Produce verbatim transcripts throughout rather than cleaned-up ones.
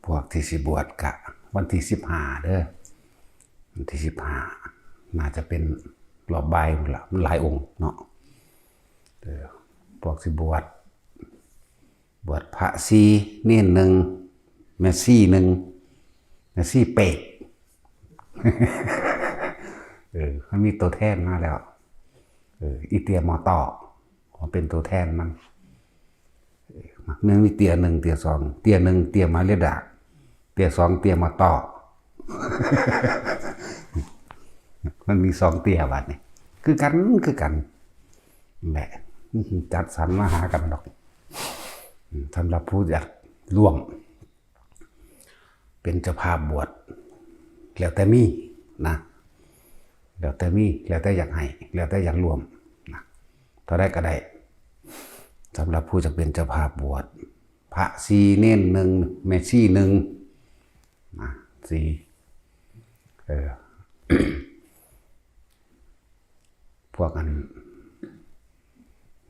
พวกที่สิบวชกะ วันที่สิบห้าเด้อ วันที่สิบห้าน่าจะเป็นรอบบ่ายพุ้นละ มันหลายองค์เนาะ เออ พวกสิบวช บวชพระสี่ เณรหนึ่ง แม่ชีหนึ่ง แม่ชีเปรต เออ มันมีตัวแทนมาแล้ว เออ อีเตียมอต้อมาเป็นตัวแทนมัน เออ มันมีเตียหนึ่ง เตียสอง เตียหนึ่ง เตียมาริดา เตียสอง เตียมอต้อ มันมีสองเตียบัดนี้ คือกัน คือกัน แหละ จัดสรรมาหากันดอก สำหรับผู้อยากร่วม เป็นเจ้าภาพบวช แล้วแต่มีนะ แล้วแต่มี แล้วแต่อยากให้ แล้วแต่อยากร่วมนะ เท่าใดก็ได้ สำหรับผู้จะเป็นเจ้าภาพบวช พระสี่ เณรหนึ่ง แม่ชีหนึ่งนะ สี่ เออ พวกอัน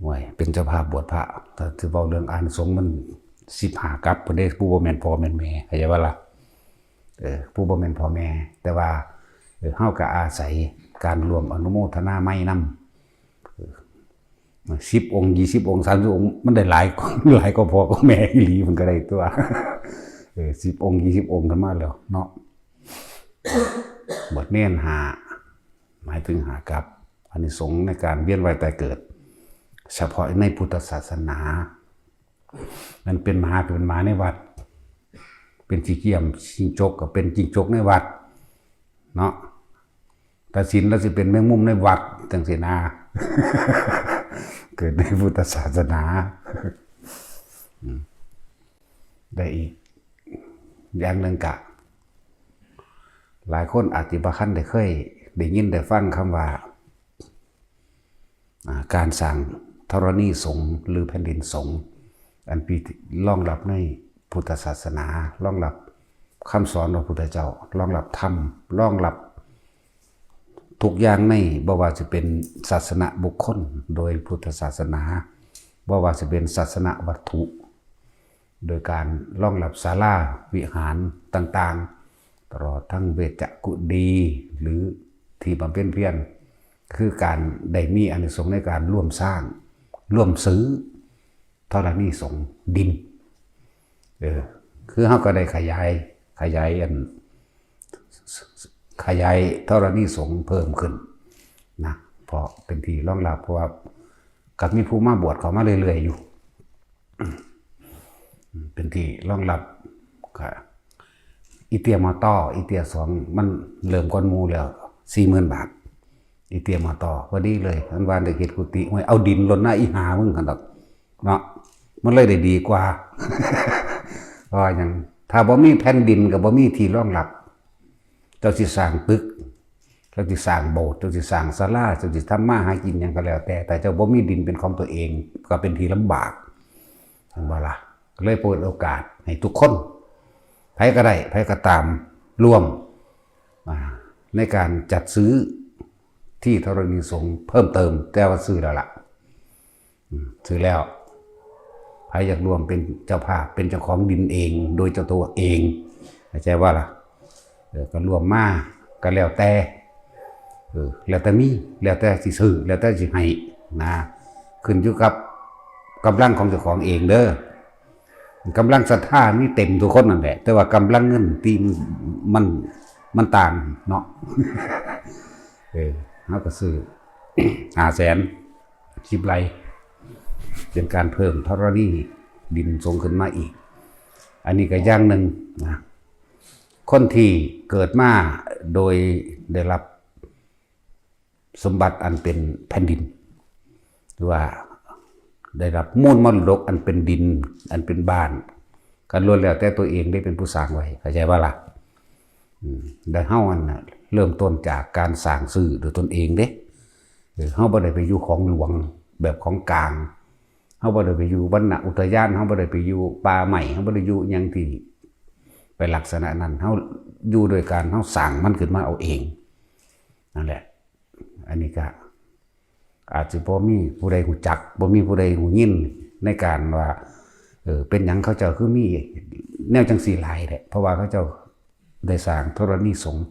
ห่วย เป็นเจ้าภาพบวชพระ ถ้าสิเว้าเรื่องอานิสงส์มันสิบห้ากับพุ้นเด้ ผู้บ่แม่นพ่อแม่นแม่ เข้าใจบ่ล่ะ เออ ผู้บ่แม่นพ่อแม่ แต่ว่า เออ เฮาก็อาศัยการร่วมอนุโมทนาไมยนำ เออ สิบองค์ ยี่สิบองค์ สามสิบองค์ มันได้หลาย หลายกว่าพ่อกว่าแม่อีหลีมันก็ได้ตัว เออ สิบองค์ ยี่สิบองค์ขึ้นมาแล้วเนาะ บวชเณรห้า หมายถึงห้ากับ อานิสงส์ในการเวียนว่ายตายเกิด เฉพาะในพุทธศาสนา มันเป็นหมาก็เป็นหมาในวัด เป็นขี้เกียจจิ้งจกก็เป็นจิ้งจกในวัด เนาะ ถ้าศีลแล้วสิเป็นแมงมุมในวัด จังซี่นะ เกิดในพุทธศาสนา อืม ได้อีก อย่างหนึ่งกะ หลายคนอาจสิบ่ทันได้เคยได้ยินได้ฟังคำว่า อ่า การสร้างธรณีสงฆ์หรือแผ่นดินสงฆ์ อันเป็นที่รองรับในพุทธศาสนา รองรับคำสอนของพระพุทธเจ้า รองรับธรรม รองรับทุกอย่างใน บ่ว่าจะเป็นศาสนบุคคลโดยพุทธศาสนา บ่ว่าจะเป็นศาสนวัตถุ โดยการรองรับศาลาวิหารต่างๆ ตลอดทั้งเวชกุดี หรือที่บำเพ็ญเพียร คือการได้มีอานิสงส์ในการร่วมสร้าง ร่วมซื้อธรณีสงฆ์ดิน เออ คือเฮาก็ได้ขยาย ขยายอัน ขยายธรณีสงฆ์เพิ่มขึ้นนะ เพราะเป็นที่รองรับ เพราะว่าก็มีผู้มาบวชเข้ามาเรื่อยๆอยู่ เป็นที่รองรับ ก็ อีเตียมอต้อ อีเตียสอง มันเริ่มก่อนหมู่แล้ว สี่หมื่นบาท อีเตียมอต้อ พอดีเลย อันว่าได้เฮ็ดกุฏิ โอ้ย เอาดินโลดนะ อีห่ามึง หั่นดอก เนาะ มันเลยได้ดีกว่า เพราะว่าหยัง ถ้าบ่มีแผ่นดินก็บ่มีที่รองรับ เจ้าสิสร้างตึก เจ้าสิสร้างโบสถ์ เจ้าสิสร้างศาลา เจ้าสิทำมาหากินหยังก็แล้วแต่ แต่เจ้าบ่มีดินเป็นของตัวเอง ก็เป็นที่ลำบาก เห็นบ่ล่ะ ก็เลยเปิดโอกาสให้ทุกคน ไผก็ได้ ไผก็ตาม ร่วม อ่า ในการจัดซื้อที่ธรณีสงฆ์เพิ่มเติม แต่ว่าซื้อแล้วล่ะ อืม ซื้อแล้ว ไผอยากร่วมเป็นเจ้าภาพ เป็นเจ้าของดินเอง โดยเจ้าตัวเอง เข้าใจบ่ล่ะ เออ ก็ร่วมมา ก็แล้วแต่ เออ แล้วแต่มี แล้วแต่สิซื้อ แล้วแต่สิให้ นะ ขึ้นอยู่กับกำลังของเจ้าของเองเด้อ กำลังศรัทธามีเต็มทุกคนนั่นแหละ แต่ว่ากำลังเงินที่มัน มันต่างเนาะ เออ เฮาก็ซื้อ ห้าแสน สิบไร่ เป็นการเพิ่มธรณีดินสงฆ์ขึ้นมาอีก อันนี้ก็อย่างหนึ่งนะ คนที่เกิดมาโดยได้รับสมบัติอันเป็นแผ่นดิน หรือว่าได้รับมูลมรดกอันเป็นดิน อันเป็นบ้าน ก็ล้วนแล้วแต่ตัวเองได้เป็นผู้สร้างไว้ เข้าใจบ่ล่ะ อืม แต่เฮาอันน่ะ เริ่มต้นจากการสร้างซื้อด้วยตนเองเด้ เออ เฮาบ่ได้ไปอยู่ของหลวงแบบของกลาง เฮาบ่ได้ไปอยู่วรรณอุทยาน เฮาบ่ได้ไปอยู่ป่าไม้ เฮาบ่ได้อยู่หยังที่ไปลักษณะนั้น เฮาอยู่โดยการเฮาสร้างมันขึ้นมาเอาเอง นั่นแหละ อันนี้ก็ อาจสิบ่มีผู้ใดรู้จัก บ่มีผู้ใดรู้ยินในการว่า เออ เป็นหยังเขาเจ้าคือมี แนวจังสี่หลายแหละ เพราะว่าเขาเจ้าได้สร้างธรณีสงฆ์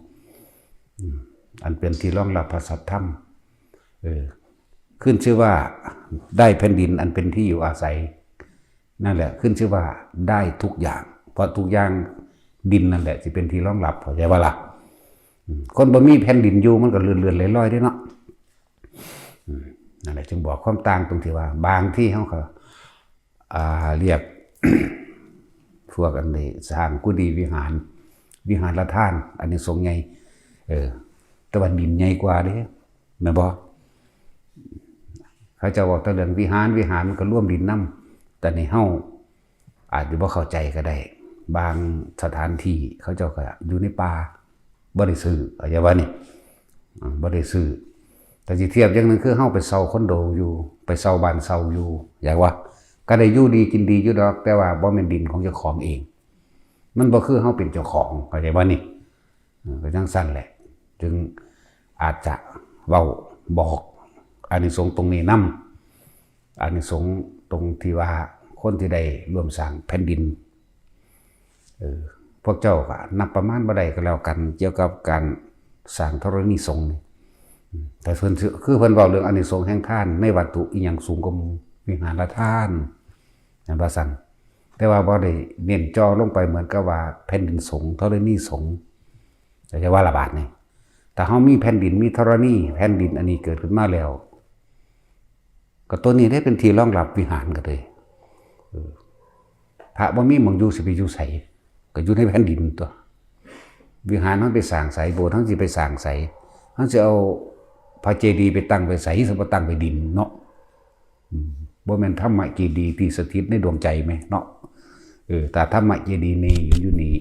อืม อันเป็นที่รองรับพระสัทธรรม เออ ขึ้นชื่อว่าได้แผ่นดินอันเป็นที่อยู่อาศัย นั่นแหละ ขึ้นชื่อว่าได้ทุกอย่าง เพราะทุกอย่าง ดินนั่นแหละสิเป็นที่รองรับ เข้าใจบ่ล่ะ อืม คนบ่มีแผ่นดินอยู่มันก็เลื่อนๆลอยๆเด้เนาะ อืม นั่นแหละ จึงบอกความต่างตรงที่ว่า บางที่เขาก็ อ่า เรียก พวกอันนี้สร้างกุฏิวิหาร วิหารทาน อานิสงส์ใหญ่ เออ แต่ว่าดินใหญ่กว่าเด้ แม่นบ่ เขาเจ้าบอกแต่เรื่องวิหาร วิหารมันก็รวมดินนำ แต่นี่เฮาอาจจะบ่เข้าใจก็ได้ บางสถานที่เขาเจ้าก็อยู่ในป่า บ่ได้ซื้อ เข้าใจบ่นี่ อ่า บ่ได้ซื้อ แต่สิเทียบอย่างหนึ่งคือเฮาไปเช่าคอนโดอยู่ ไปเช่าบ้านเช่าอยู่ อยากว่า ก็ได้อยู่ดีกินดีอยู่ดอก แต่ว่าบ่แม่นดินของเจ้าของเอง มันบ่คือเฮาเป็นเจ้าของ เข้าใจบ่นี่ เออ ก็จั่งซั่นแหละ จึงอาจจะเว้าบอกอานิสงส์ตรงนี้นำ อานิสงส์ตรงที่ว่าคนที่ได้ร่วมสร้างแผ่นดิน เออ พวกเจ้าก็นับประมาณบ่ได้ก็แล้วกัน เกี่ยวกับการสร้างธรณีสงฆ์นี่ อืม แต่เพิ่นสิ คือเพิ่นเว้าเรื่องอานิสงส์แห่งทานในวัตถุอีหยังสูงกว่าหมู่ วิหารทาน นั่นว่าซั่น แต่ว่าบ่ได้เน้นเจาะลงไปเหมือนกับว่าแผ่นดินสงฆ์ ธรณีสงฆ์ เข้าใจบ่ล่ะบาดนี้ ถ้าเฮามีแผ่นดิน มีธรณี แผ่นดินอันนี้เกิดขึ้นมาแล้ว ก็ตัวนี้ได้เป็นที่รองรับวิหารก็เลย เออ พระบ่มีหม่องอยู่สิไปอยู่ไส ก็อยู่ในแผ่นดินตัว วิหารเฮาไปสร้างไส โบสถ์เฮาสิไปสร้างไส เฮาสิเอาพระเจดีย์ไปตั้งไปไส สิบ่ตั้งไปดินเนาะ อืม บ่แม่นธรรมเจดีย์ที่สถิตในดวงใจแหมเนาะ เออ ถ้าธรรมเจดีย์นี่อยู่นี่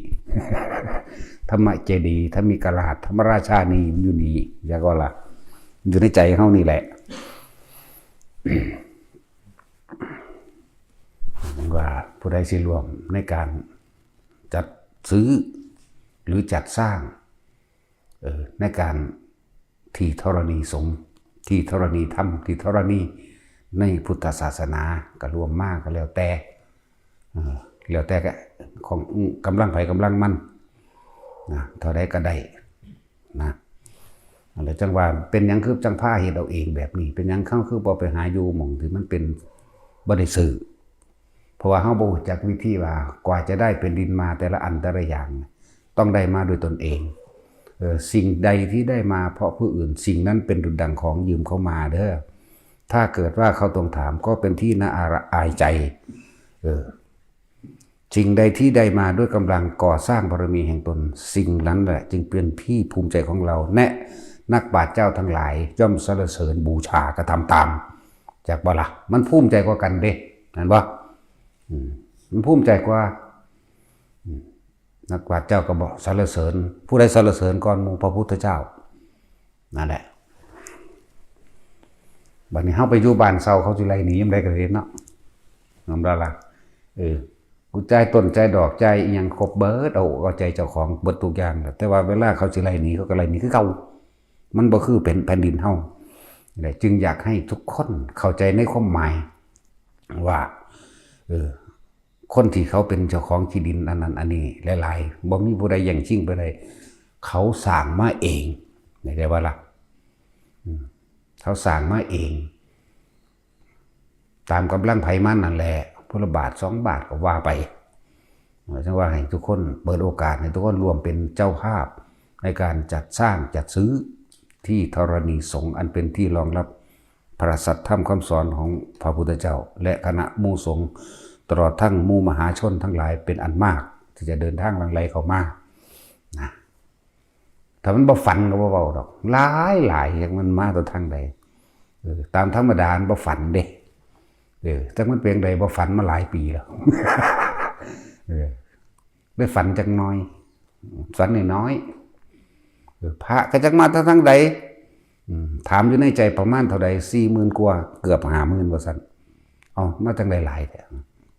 ธรรมเจดีย์ ธรรมิกราช ธรรมราชานี่อยู่นี่ แล้วก็ล่ะ อยู่ในใจเฮานี่แหละ ว่าผู้ใดสิร่วมในการจัดซื้อ หรือจัดสร้าง เออ ในการที่ธรณีสงฆ์ ที่ธรณีธรรม ที่ธรณีในพุทธศาสนา ก็ร่วมมาก็แล้วแต่ เออ แล้วแต่ก็ของกำลังไผกำลังมัน นะ เท่าใดก็ได้ นะ แล้วจั่งว่าเป็นหยังคือจั่งพาเฮ็ดเอาเองแบบนี้ เป็นหยังเขาคือบ่ไปหาอยู่หม่องที่มันเป็นบ่ได้ซื้อ เพราะว่าเฮาบ่รู้จักวิธีว่ากว่าจะได้แผ่นดินมาแต่ละอันแต่ละอย่าง ต้องได้มาด้วยตนเอง เออ สิ่งใดที่ได้มาเพราะผู้อื่น สิ่งนั้นเป็นดุจดังของยืมเข้ามาเด้อ ถ้าเกิดว่าเขาทวงถามก็เป็นที่น่าอายใจ เออ สิ่งใดที่ได้มาด้วยกำลังก่อสร้างบารมีแห่งตน สิ่งนั้นแหละจึงเป็นที่ภูมิใจของเรา และนักปราชญ์เจ้าทั้งหลายย่อมสรรเสริญบูชากระทำตาม จักบ่ล่ะ มันภูมิใจกว่ากันเด้ แม่นบ่ อืม มันภูมิใจกว่า อืม นักปราชญ์เจ้าก็บอกสรรเสริญ ผู้ใดสรรเสริญก่อนหมู่ พระพุทธเจ้า นั่นแหละ บัดนี้เฮาไปอยู่บ้านเช่า เขาสิไล่หนียามใดก็เห็นเนาะ แม่นบ่ล่ะ เออ กูจ่ายต้นจ่ายดอกจ่ายอิหยังครบเบิด เอาอกเอาใจเจ้าของเบิดทุกอย่างแหละ แต่ว่าเวลาเขาสิไล่หนี เขาก็ไล่หนีคือเก่า มันบ่คือเป็นแผ่นดินเฮา และจึงอยากให้ทุกคนเข้าใจในความหมายว่า เออ คนที่เขาเป็นเจ้าของที่ดินอันนั้นอันนี้หลายๆ บ่มีผู้ใดแย่งชิงไปได้ เขาสร้างมาเอง เข้าใจบ่ล่ะ อืม เขาสร้างมาเอง ตามกำลังไผมันนั่นแหละ ผู้ละบาทสองบาทก็ว่าไป เออ จั่งว่าให้ทุกคนเปิดโอกาสให้ทุกคนร่วมเป็นเจ้าภาพในการจัดสร้างจัดซื้อที่ธรณีสงฆ์อันเป็นที่รองรับพระสัทธรรมคำสอนของพระพุทธเจ้า และคณะหมู่สงฆ์ ตลอดทั้งหมู่มหาชนทั้งหลายเป็นอันมาก ที่จะเดินทางหลั่งไหลเข้ามา นะ ถ้ามันบ่ฝันก็บ่เว้าดอก หลายหลาย จักมันมาแต่ทางใด เออ ตามธรรมดามันบ่ฝันเด้ เออ จักมันเป็นใด บ่ฝันมาหลายปีแล้ว เออ ได้ฝันจักหน่อย ฝันน้อยๆ เออ พระก็จักมาแต่ทางใด อืม ถามอยู่ในใจประมาณเท่าใด สี่หมื่นกว่า เกือบห้าหมื่น ว่าซั่น เอามาจังได๋หลายแท้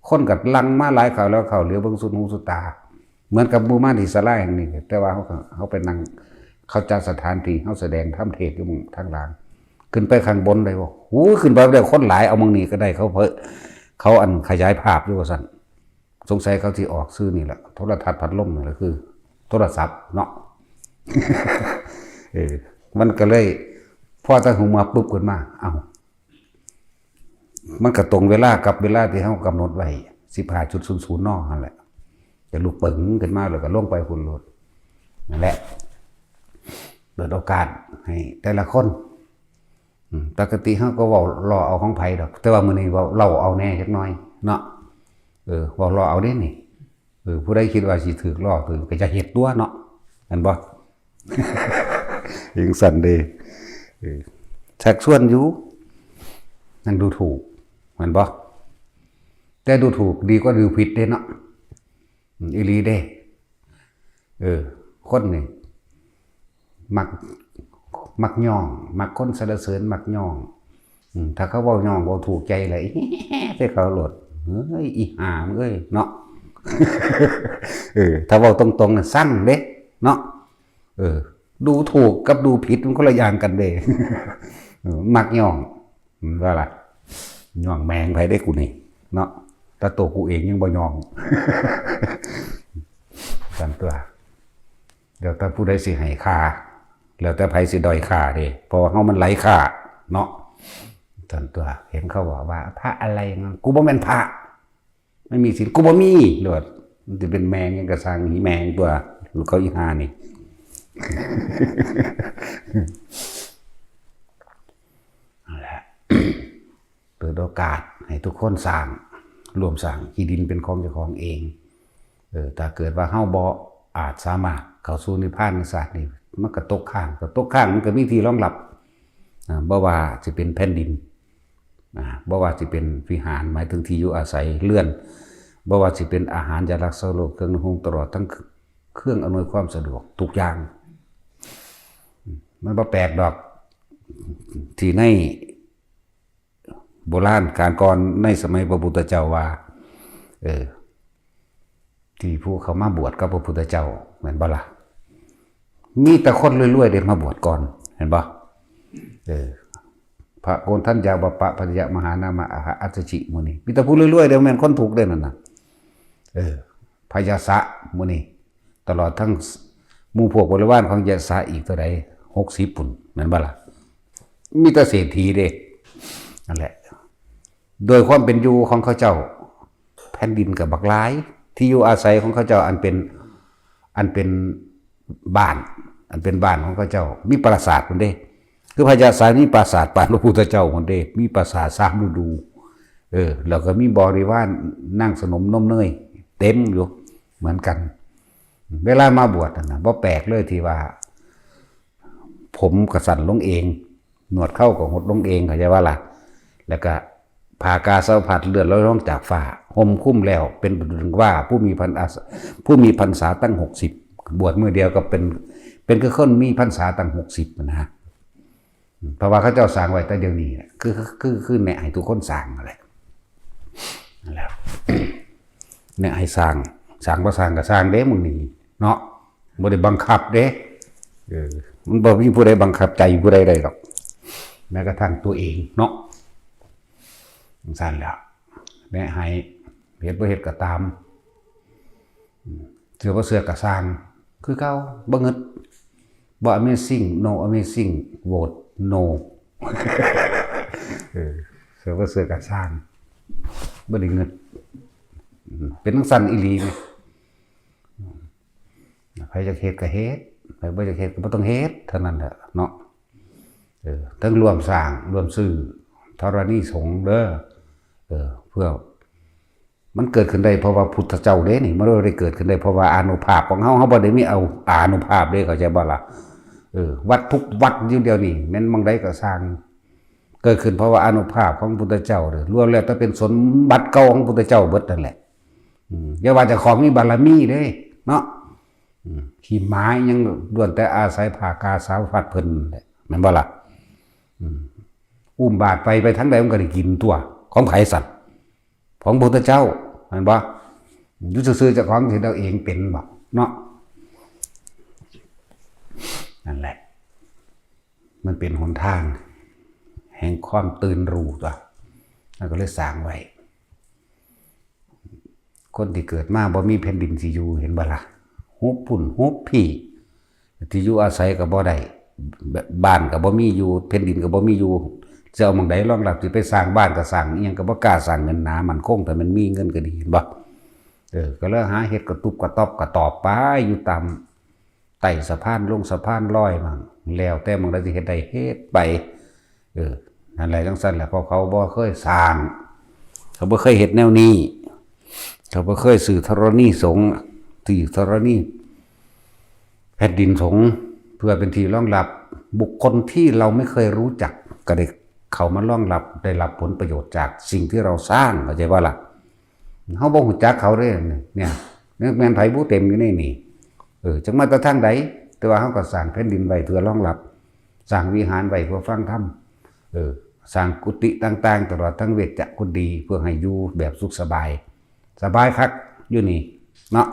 คนก็หลั่งมาหลายคราวแล้ว เข้าเหลียวเบิ่งสุดหูสุดตา เหมือนกับหมู่มาที่ศาลาแห่งนี้ แต่ว่าเขาก็ เขาไปนั่ง เขาจัดสถานที่ เขาแสดงธรรมเทศน์อยู่หม้องทางล่าง ขึ้นไปข้างบนได้บ่ โอ้ย ขึ้นไปบ่ได้ คนหลาย เอาหม้องนี้ก็ได้ เขาเผย เขาอันขยายภาพอยู่ว่าซั่น สงสัยเขาสิออกชื่อนี่แหละ โทรทัศน์พัดลมนี่แหละ คือโทรศัพท์เนาะ เออ มันก็เลย พอตั้งหูมาปุ๊บขึ้นมา เอ้า มันก็ตรงเวลากับเวลาที่เฮากำหนดไว้ สิบห้าจุดศูนย์ศูนย์ น นั่นแหละ จะลุกปึงขึ้นมาแล้วก็ลงไปพุ้นโลด นั่นแหละ เปิดโอกาสให้แต่ละคน อืม ปกติเฮาก็เว้าล้อเอาของไผดอก แต่ว่ามื้อนี้เว้าเล่าเอาแหน่จักหน่อยเนาะ เออ เว้าล้อเอาเด้นี่ เออ ผู้ใดคิดว่าสิถืกล้อถืกก็จะเฮ็ดตัวเนาะ แม่นบ่ จั่งซั้นเด้ เออ ชักชวนอยู่ นั่นดูถูก แม่นบ่ แต่ดูถูกดีกว่าดูผิดเด้เนาะ อืม อีหลีเด้ เออ คนนี่ มัก มักย่อง มักคนสรรเสริญ มักย่อง อืม ถ้าเขาเว้าย่อง เว้าถูกใจเลย แต่เขาโลด เฮ้ย อีห่ามึงเอ้ย เนาะ เออ ถ้าเว้าตรงๆ น่ะ ซังเด้ เนาะ เออ ดูถูกกับดูผิดมันคนละอย่างกันเด้ เออ มักย่อง ว่าล่ะ ย่องแมงไผได้กูนี่ เนาะ แต่ตัวกูเองยังบ่ย่อง กันตัว เดี๋ยวแต่ผู้ใดสิให้ค่า แล้วแต่ไผสิด้อยค่าเด้ เพราะว่าเฮามันไร้ค่า เนาะ กันตัว เห็นเขาบอกว่า พระอะไรงั้น กูบ่แม่นพระ ไม่มีศีล กูบ่มี โลด มันสิเป็นแมงหยังกะซัง อีแมงตัว ลูกเขาอีห่านี่ นั่นแหละ เปิดโอกาสให้ทุกคนสร้าง ร่วมสร้าง ขี้ดินเป็นของเจ้าของเอง เออ ถ้าเกิดว่าเฮาบ่อาจสามารถเข้าสู่นิพพานในชาตินี้ มันก็ตกค้าง ก็ตกค้าง มันก็มีที่รองรับ อ่า บ่ว่าสิเป็นแผ่นดิน อ่า บ่ว่าสิเป็นวิหาร หมายถึงที่อยู่อาศัย เรือน บ่ว่าสิเป็นอาหาร ยารักษาโรค เครื่องนุ่งห่ม ตลอดทั้งเครื่องอำนวยความสะดวกทุกอย่าง มันบ่แปลกดอก ที่ในโบราณกาลก่อน ในสมัยพระพุทธเจ้าว่า เออ ที่ผู้เขามาบวชกับพระพุทธเจ้า แม่นบ่ล่ะ มีแต่คนรวยๆ เด้มาบวชก่อน เห็นบ่ เออ พระโกณฑัญญา วัปปะ ภัททยะ มหานามะ อาหะ อัสสชิ หมู่นี้ มีแต่ผู้รวยๆ เด้ แม่นคนทุกข์เด้นั่นน่ะ เออ พระยาสะ หมู่นี้ ตลอดทั้งหมู่พวกบริวารของยาสะอีกเท่าใด หกสิบ พุ้น แม่นบ่ล่ะ มีแต่เศรษฐีเด้ นั่นแหละ โดยความเป็นอยู่ของเขาเจ้า แผ่นดินก็บักหลาย ที่อยู่อาศัยของเขาเจ้า อันเป็น อันเป็นบ้าน อันเป็นบ้านของเขาเจ้า มีปราสาทพุ้นเด้ คือพระยาสะมีปราสาทปานพระพุทธเจ้าพุ้นเด้ มีปราสาทสามฤดู เออ แล้วก็มีบริวารนางสนมนมเนย เต็มอยู่ เหมือนกัน เวลามาบวชนั่นน่ะ บ่แปลกเลยที่ว่า ผมก็สั้นลงเอง หนวดเคราก็หดลงเอง เข้าใจว่าล่ะ แล้วก็ผ้ากาสาวพัดเลือดลอยลงจากฟ้า ห่มคลุมแล้ว เป็นดุจดังว่าผู้มีพรรษา ผู้มีพรรษาตั้งหกสิบ บวชมื้อเดียวก็เป็น เป็นคือคนมีพรรษาตั้งหกสิบนะฮะ เพราะว่าเขาเจ้าสร้างไว้แต่เดี๋ยวนี้แหละ คือ คือ คือแนะให้ทุกคนสร้างนั่นแหละ นั่นแหละ แนะให้สร้าง สร้างบ่สร้างก็สร้างเด้ มื้อนี้เนาะ บ่ได้บังคับเด้ เออ มันบ่มีผู้ใดบังคับใจผู้ใดได้ดอก แม้กระทั่งตัวเองเนาะ จั่งซั้นแหล้ว แนะให้ เฮ็ดบ่เฮ็ดก็ตาม อืม เชื่อบ่เชื่อก็ซ่าง คือเก่า บ่งึด บ่ amazing no amazing vote no เออ เชื่อบ่เชื่อก็ซ่าง บ่ได้งึด อืม เป็นจั่งซั้นอีหลีนี่ อืม ไผอยากเฮ็ดก็เฮ็ด ไผบ่อยากเฮ็ดก็บ่ต้องเฮ็ด เท่านั้นแหละเนาะ เออ ทั้งร่วมสร้าง ร่วมซื้อธรณีสงฆ์เด้อ เออ เพื่อ มันเกิดขึ้นได้เพราะว่าพุทธเจ้าเด้นี่ มันบ่ได้เกิดขึ้นได้เพราะว่าอานุภาพของเฮา เฮาบ่ได้มีเอาอานุภาพเด้ เข้าใจบ่ล่ะ เออ วัดทุกวัดอยู่เดี๋ยวนี้ แม่นหม่องใดก็ซ่าง เกิดขึ้นเพราะว่าอานุภาพของพุทธเจ้าเด้อ ล้วนแล้วแต่เป็นสมบัติเก่าของพุทธเจ้าเบิดนั่นแหละ อืม อย่าว่าเจ้าของมีบารมีเด้ เนาะ อืม ขี้หมายังล้วนแต่อาศัยผ้ากาสาวพัดเพิ่นแหละ แม่นบ่ล่ะ อืม อุ้มบาตรไป ไปทางใดมันก็ได้กินตัว ของไผสั่น ของพระพุทธเจ้า แม่นบ่ อยู่ซื่อๆ เจ้าของสิเฮ็ดเอาเองเป็นบ่ เนาะ นั่นแหละ มันเป็นหนทาง แห่งความตื่นรู้ตัว แล้วก็เลยสร้างไว้ คนที่เกิดมาบ่มีแผ่นดินสิอยู่ เห็นบ่ล่ะ หุบพุ่นหุบพี้ ที่อยู่อาศัยก็บ่ได้ บ้านก็บ่มีอยู่ แผ่นดินก็บ่มีอยู่ สิเอาหม่องใดรองรับ สิไปสร้างบ้านก็สร้างอิหยังก็บ่กล้าสร้าง เงินหนามั่นคง ถ้ามันมีเงินก็ดี เห็นบ่ เออ ก็เลยหาเฮ็ดกระตุบกระต๊อบกระตอบไป อยู่ตามใต้สะพานลงสะพานลอยมั่ง แล้วแต่หม่องใดสิเฮ็ดได้เฮ็ดไป เออ นั่นแหละ จั่งซั้นแหละ เพราะเขาบ่เคยสร้าง เขาบ่เคยเฮ็ดแนวนี้ เขาบ่เคยซื้อธรณีสงฆ์ ซื้อธรณีแผ่นดินสงฆ์ เพื่อเป็นที่รองรับบุคคลที่เราไม่เคยรู้จัก ก็ได้เข้ามารองรับ ได้รับผลประโยชน์จากสิ่งที่เราสร้าง เข้าใจบ่ล่ะ เฮาบ่ฮู้จักเขาเด้ เนี่ย เนี่ยแม่นไผบุ เต็มอยู่ในนี่ เออ จักมาแต่ทางใด แต่ว่าเฮาก็สร้างแผ่นดินไว้เพื่อรองรับ สร้างวิหารไว้เพื่อฟังธรรม เออ สร้างกุฏิต่างๆ ตลอดทั้งเวชกุฏี เพื่อให้อยู่แบบสุขสบาย สบายคักอยู่นี่ เนาะ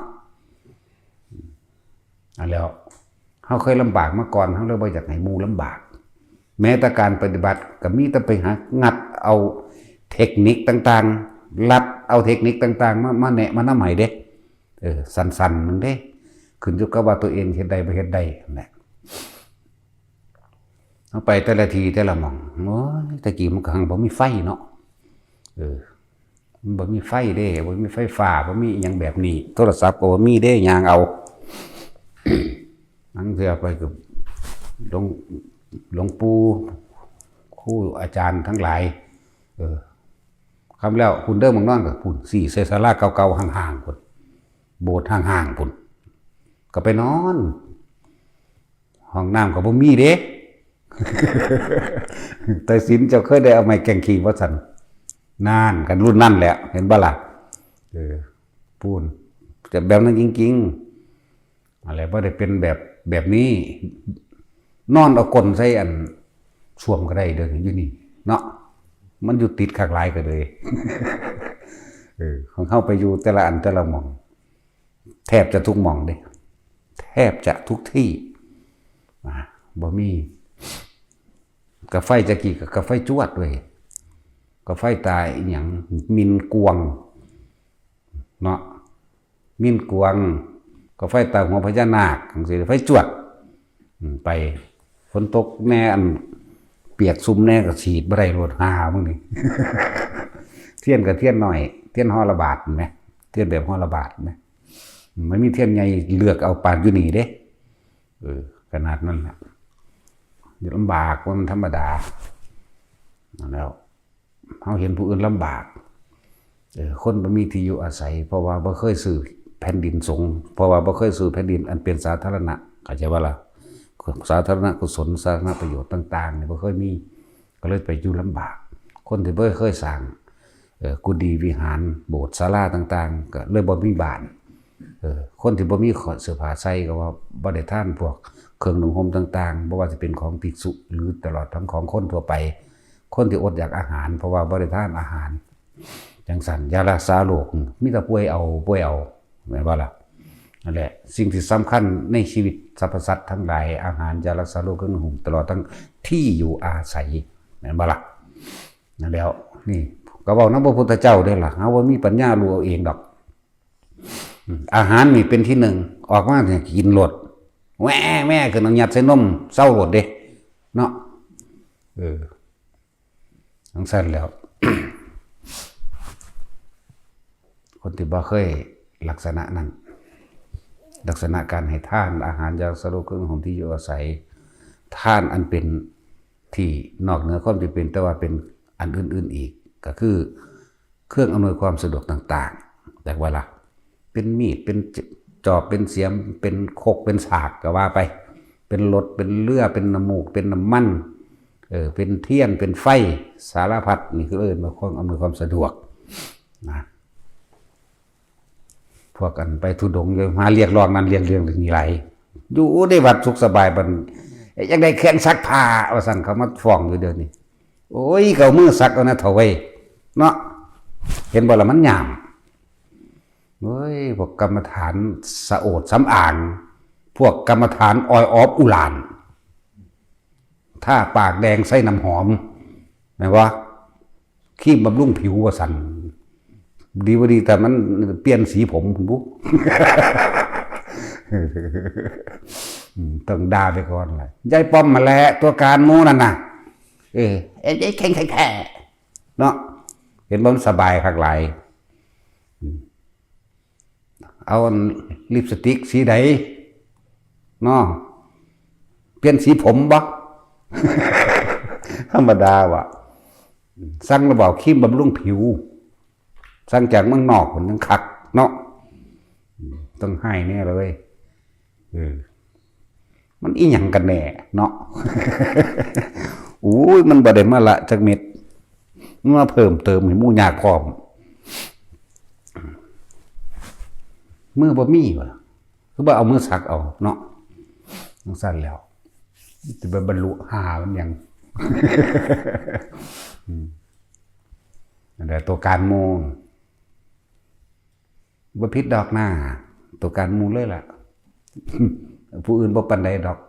อันแล้ว เฮาเคยลำบากมาก่อน เฮาเลยบ่อยากให้หมู่ลำบาก แม้แต่การปฏิบัติก็มีแต่ไปหางัดเอาเทคนิคต่างๆ ลัดเอาเทคนิคต่างๆ มา มาแนะมานำให้เด้ เออ สั้นๆ หนึ่งเด้ ขึ้นอยู่กับว่าตัวเองเฮ็ดได้บ่เฮ็ดได้นั่นแหละ เฮาไปแต่ละที่แต่ละหม่อง โอ้ย แต่กี้มันก็หังบ่มีไฟเนาะ เออ มันบ่มีไฟเด้ บ่มีไฟฟ้า บ่มีอิหยังแบบนี้ โทรศัพท์ก็บ่มีเด้ ย่างเอา ลางเทื่อไปก็หลวง หลวงปู่ ครูอาจารย์ทั้งหลาย เออ ค่ำแล้ว พุ้นเด้อ หม่องนอนก็พุ้น ซี้ใส่ศาลาเก่าๆ ห่างๆ พุ้น โบสถ์ห่างๆ พุ้น ก็ไปนอน ห้องน้ำก็บ่มีเด้ แต่สินเจ้าเคยได้เอาไม้แกว่งขี้บ่ซั่น นั่น กันรุ่นนั่นแหละ เห็นบ่ล่ะ เออ พู้น แต่แบบนั้นจริงๆ อะไร บ่ได้เป็นแบบ แบบนี้ นอนเอาก้นใส่อันส้วมก็ได้เด้อ อยู่นี่ เนาะ มันอยู่ติดคักหลายก็เลย เออ ของเฮาไปอยู่แต่ละอันแต่ละหม่อง แทบจะทุกหม่องเด้ แทบจะทุกที่ อ่า บ่มี กาไฟจะกี้ก็กาไฟจวดเว้ย กาไฟตาอีหยัง มินกวง เนาะ มินกวง กาไฟตาหัวพญานาค จั่งซี้ ไฟจวด อืม ไป ฝนตกแน่ อันเปียกซุ่มแน่ก็ฉีดบ่ได้โลด หามึงนี่ เทียนก็เทียนน้อย เทียนห่อละบาทแหม เทียนแบบห่อละบาทแหม มันมีเทียนใหญ่ เลือกเอาปานอยู่นี่เด้ เออ ขนาดนั้นน่ะ ลำบากว่ามันธรรมดา นั่นแล้ว เฮาเห็นผู้อื่นลำบาก เออ คนบ่มีที่อยู่อาศัย เพราะว่าบ่เคยซื้อแผ่นดินสงฆ์ เพราะว่าบ่เคยซื้อแผ่นดินอันเป็นสาธารณะ เข้าใจบ่ล่ะ สาธารณกุศล สาธารณประโยชน์ต่างๆ นี่บ่เคยมี ก็เลยไปอยู่ลำบาก คนที่บ่เคยสร้าง เอ่อ กุฏิวิหาร โบสถ์ศาลาต่างๆ ก็เลยบ่มีบ้าน เออ คนที่บ่มีเสื้อผ้าใส่ก็ว่าบ่ได้ทานพวกเครื่องนุ่งห่มต่างๆ บ่ว่าจะเป็นของภิกษุ หรือตลอดทั้งของคนทั่วไป คนที่อดอยากอาหาร เพราะว่าบ่ได้ทานอาหาร จั่งซั้น ยารักษาโรค มีแต่ป่วยเอา ป่วยเอา แม่นบ่ล่ะ นั่นแหละ สิ่งที่สำคัญในชีวิตสรรพสัตว์ทั้งหลาย อาหาร ยารักษาโรค เครื่องนุ่งห่ม ตลอดทั้งที่อยู่อาศัย แม่นบ่ล่ะ นั่นแล้ว นี่ ก็เว้านำพระพุทธเจ้าเด้ล่ะ เฮาบ่มีปัญญารู้เอาเองดอก อืม อาหารนี่เป็นที่หนึ่ง ออกมาเนี่ยกินโลด แหว่แหว่ขึ้นเอายัดใส่นม เซาโลดเด้ เนาะ เออ จั่งซั้นแล้ว คนที่บ่เคยลักษณะนั้น ลักษณะการให้ทาน อาหาร ยารักษาโรค เครื่องนุ่งห่ม ที่อยู่อาศัย ทานอันเป็นที่นอกเหนือความจำเป็น แต่ว่าเป็นอันอื่นๆอีก ก็คือเครื่องอำนวยความสะดวกต่างๆ แต่ว่าล่ะ เป็นมีด เป็นจอบ เป็นเสียม เป็นครก เป็นสาก ก็ว่าไป เป็นรถ เป็นเรือ เป็นน้ำมูก เป็นน้ำมัน เออ เป็นเทียน เป็นไฟ สารพัด นี่คือเอิ้นว่าเครื่องอำนวยความสะดวก นะ พวกอันไปธุดงค์อยู่ มาเรียกร้องนั่นเรียกเรื่องนี้หลาย อยู่ในวัดสุขสบาย บัดอยากได้เครื่องซักผ้า ว่าซั่น เขามาฟ้องอยู่เดี๋ยวนี้ โอ้ย ก็เอามือซักเอานะเฒ่าเว้ย เนาะ เห็นบ่ล่ะ มันยาม เฮ้ย พวกกรรมฐานสะโอดสำอาง พวกกรรมฐานออยออฟอุหร่าน ทาปากแดงใส่น้ำหอม แม่นบ่ ครีมบำรุงผิวว่าซั่น ดีบ่ดีแต่มันเปลี่ยนสีผมพุ้นบุ อืมต้องด่าไปก่อนแหละ ยายป้อมมาแหละ ตัวการหมู่นั่นน่ะ เออ เอ้ยยายแข็งแท้ๆเนาะ เห็นบ่มันสบายคักหลาย อืม เอาอันลิปสติกสีใดเนาะ เปลี่ยนสีผมบ่ ธรรมดาว่ะ สั่งระบอกครีมบำรุงผิว สั่งจากเมืองนอกพุ้นยังคักเนาะ ต้องให้แน่เลย เออ มันอีหยังกันแน่เนาะ โอ้ย มันบ่ได้มาละจักเม็ด มันมาเพิ่มเติมให้หมู่ยากพร้อม มือบ่มีวะ คือบ่เอามือสักเอาเนาะ จั่งซั่นแล้ว สิไปบรรลุหามันหยัง อืม นั่นแหละ ตัวการหมู่ บ่ผิดดอกนะ ตัวการหมู่เลยล่ะ ผู้อื่นบ่ปานใดดอก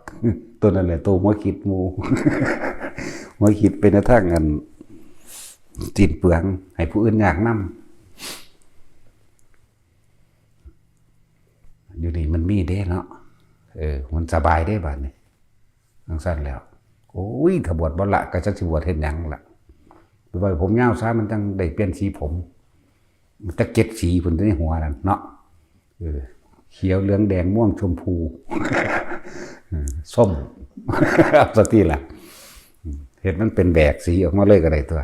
ตัวนั้นแหละ ตัวหัวคิดหมู่ หัวคิดไปในทางอันสิ้นเปลือง ให้ผู้อื่นยากนำ อยู่นี่มันมีเด้เนาะ เออ มันสบายเด้บัดนี้ จั่งซั่นแล้ว โอ้ย ถ้าบวชบ่ละ ก็จักสิบวชเฮ็ดหยังล่ะ ไปไว้ผมยาวซะ มันจั่งได้เปลี่ยนสีผม มันจักเจ็ดสีพุ้นในหัวนั่นเนาะ เออ เขียว เหลือง แดง ม่วง ชมพู เออ ส้ม เอาซะติล่ะ อืม เฮ็ดมันเป็นแบกสีออกมาเลยก็ได้ตัว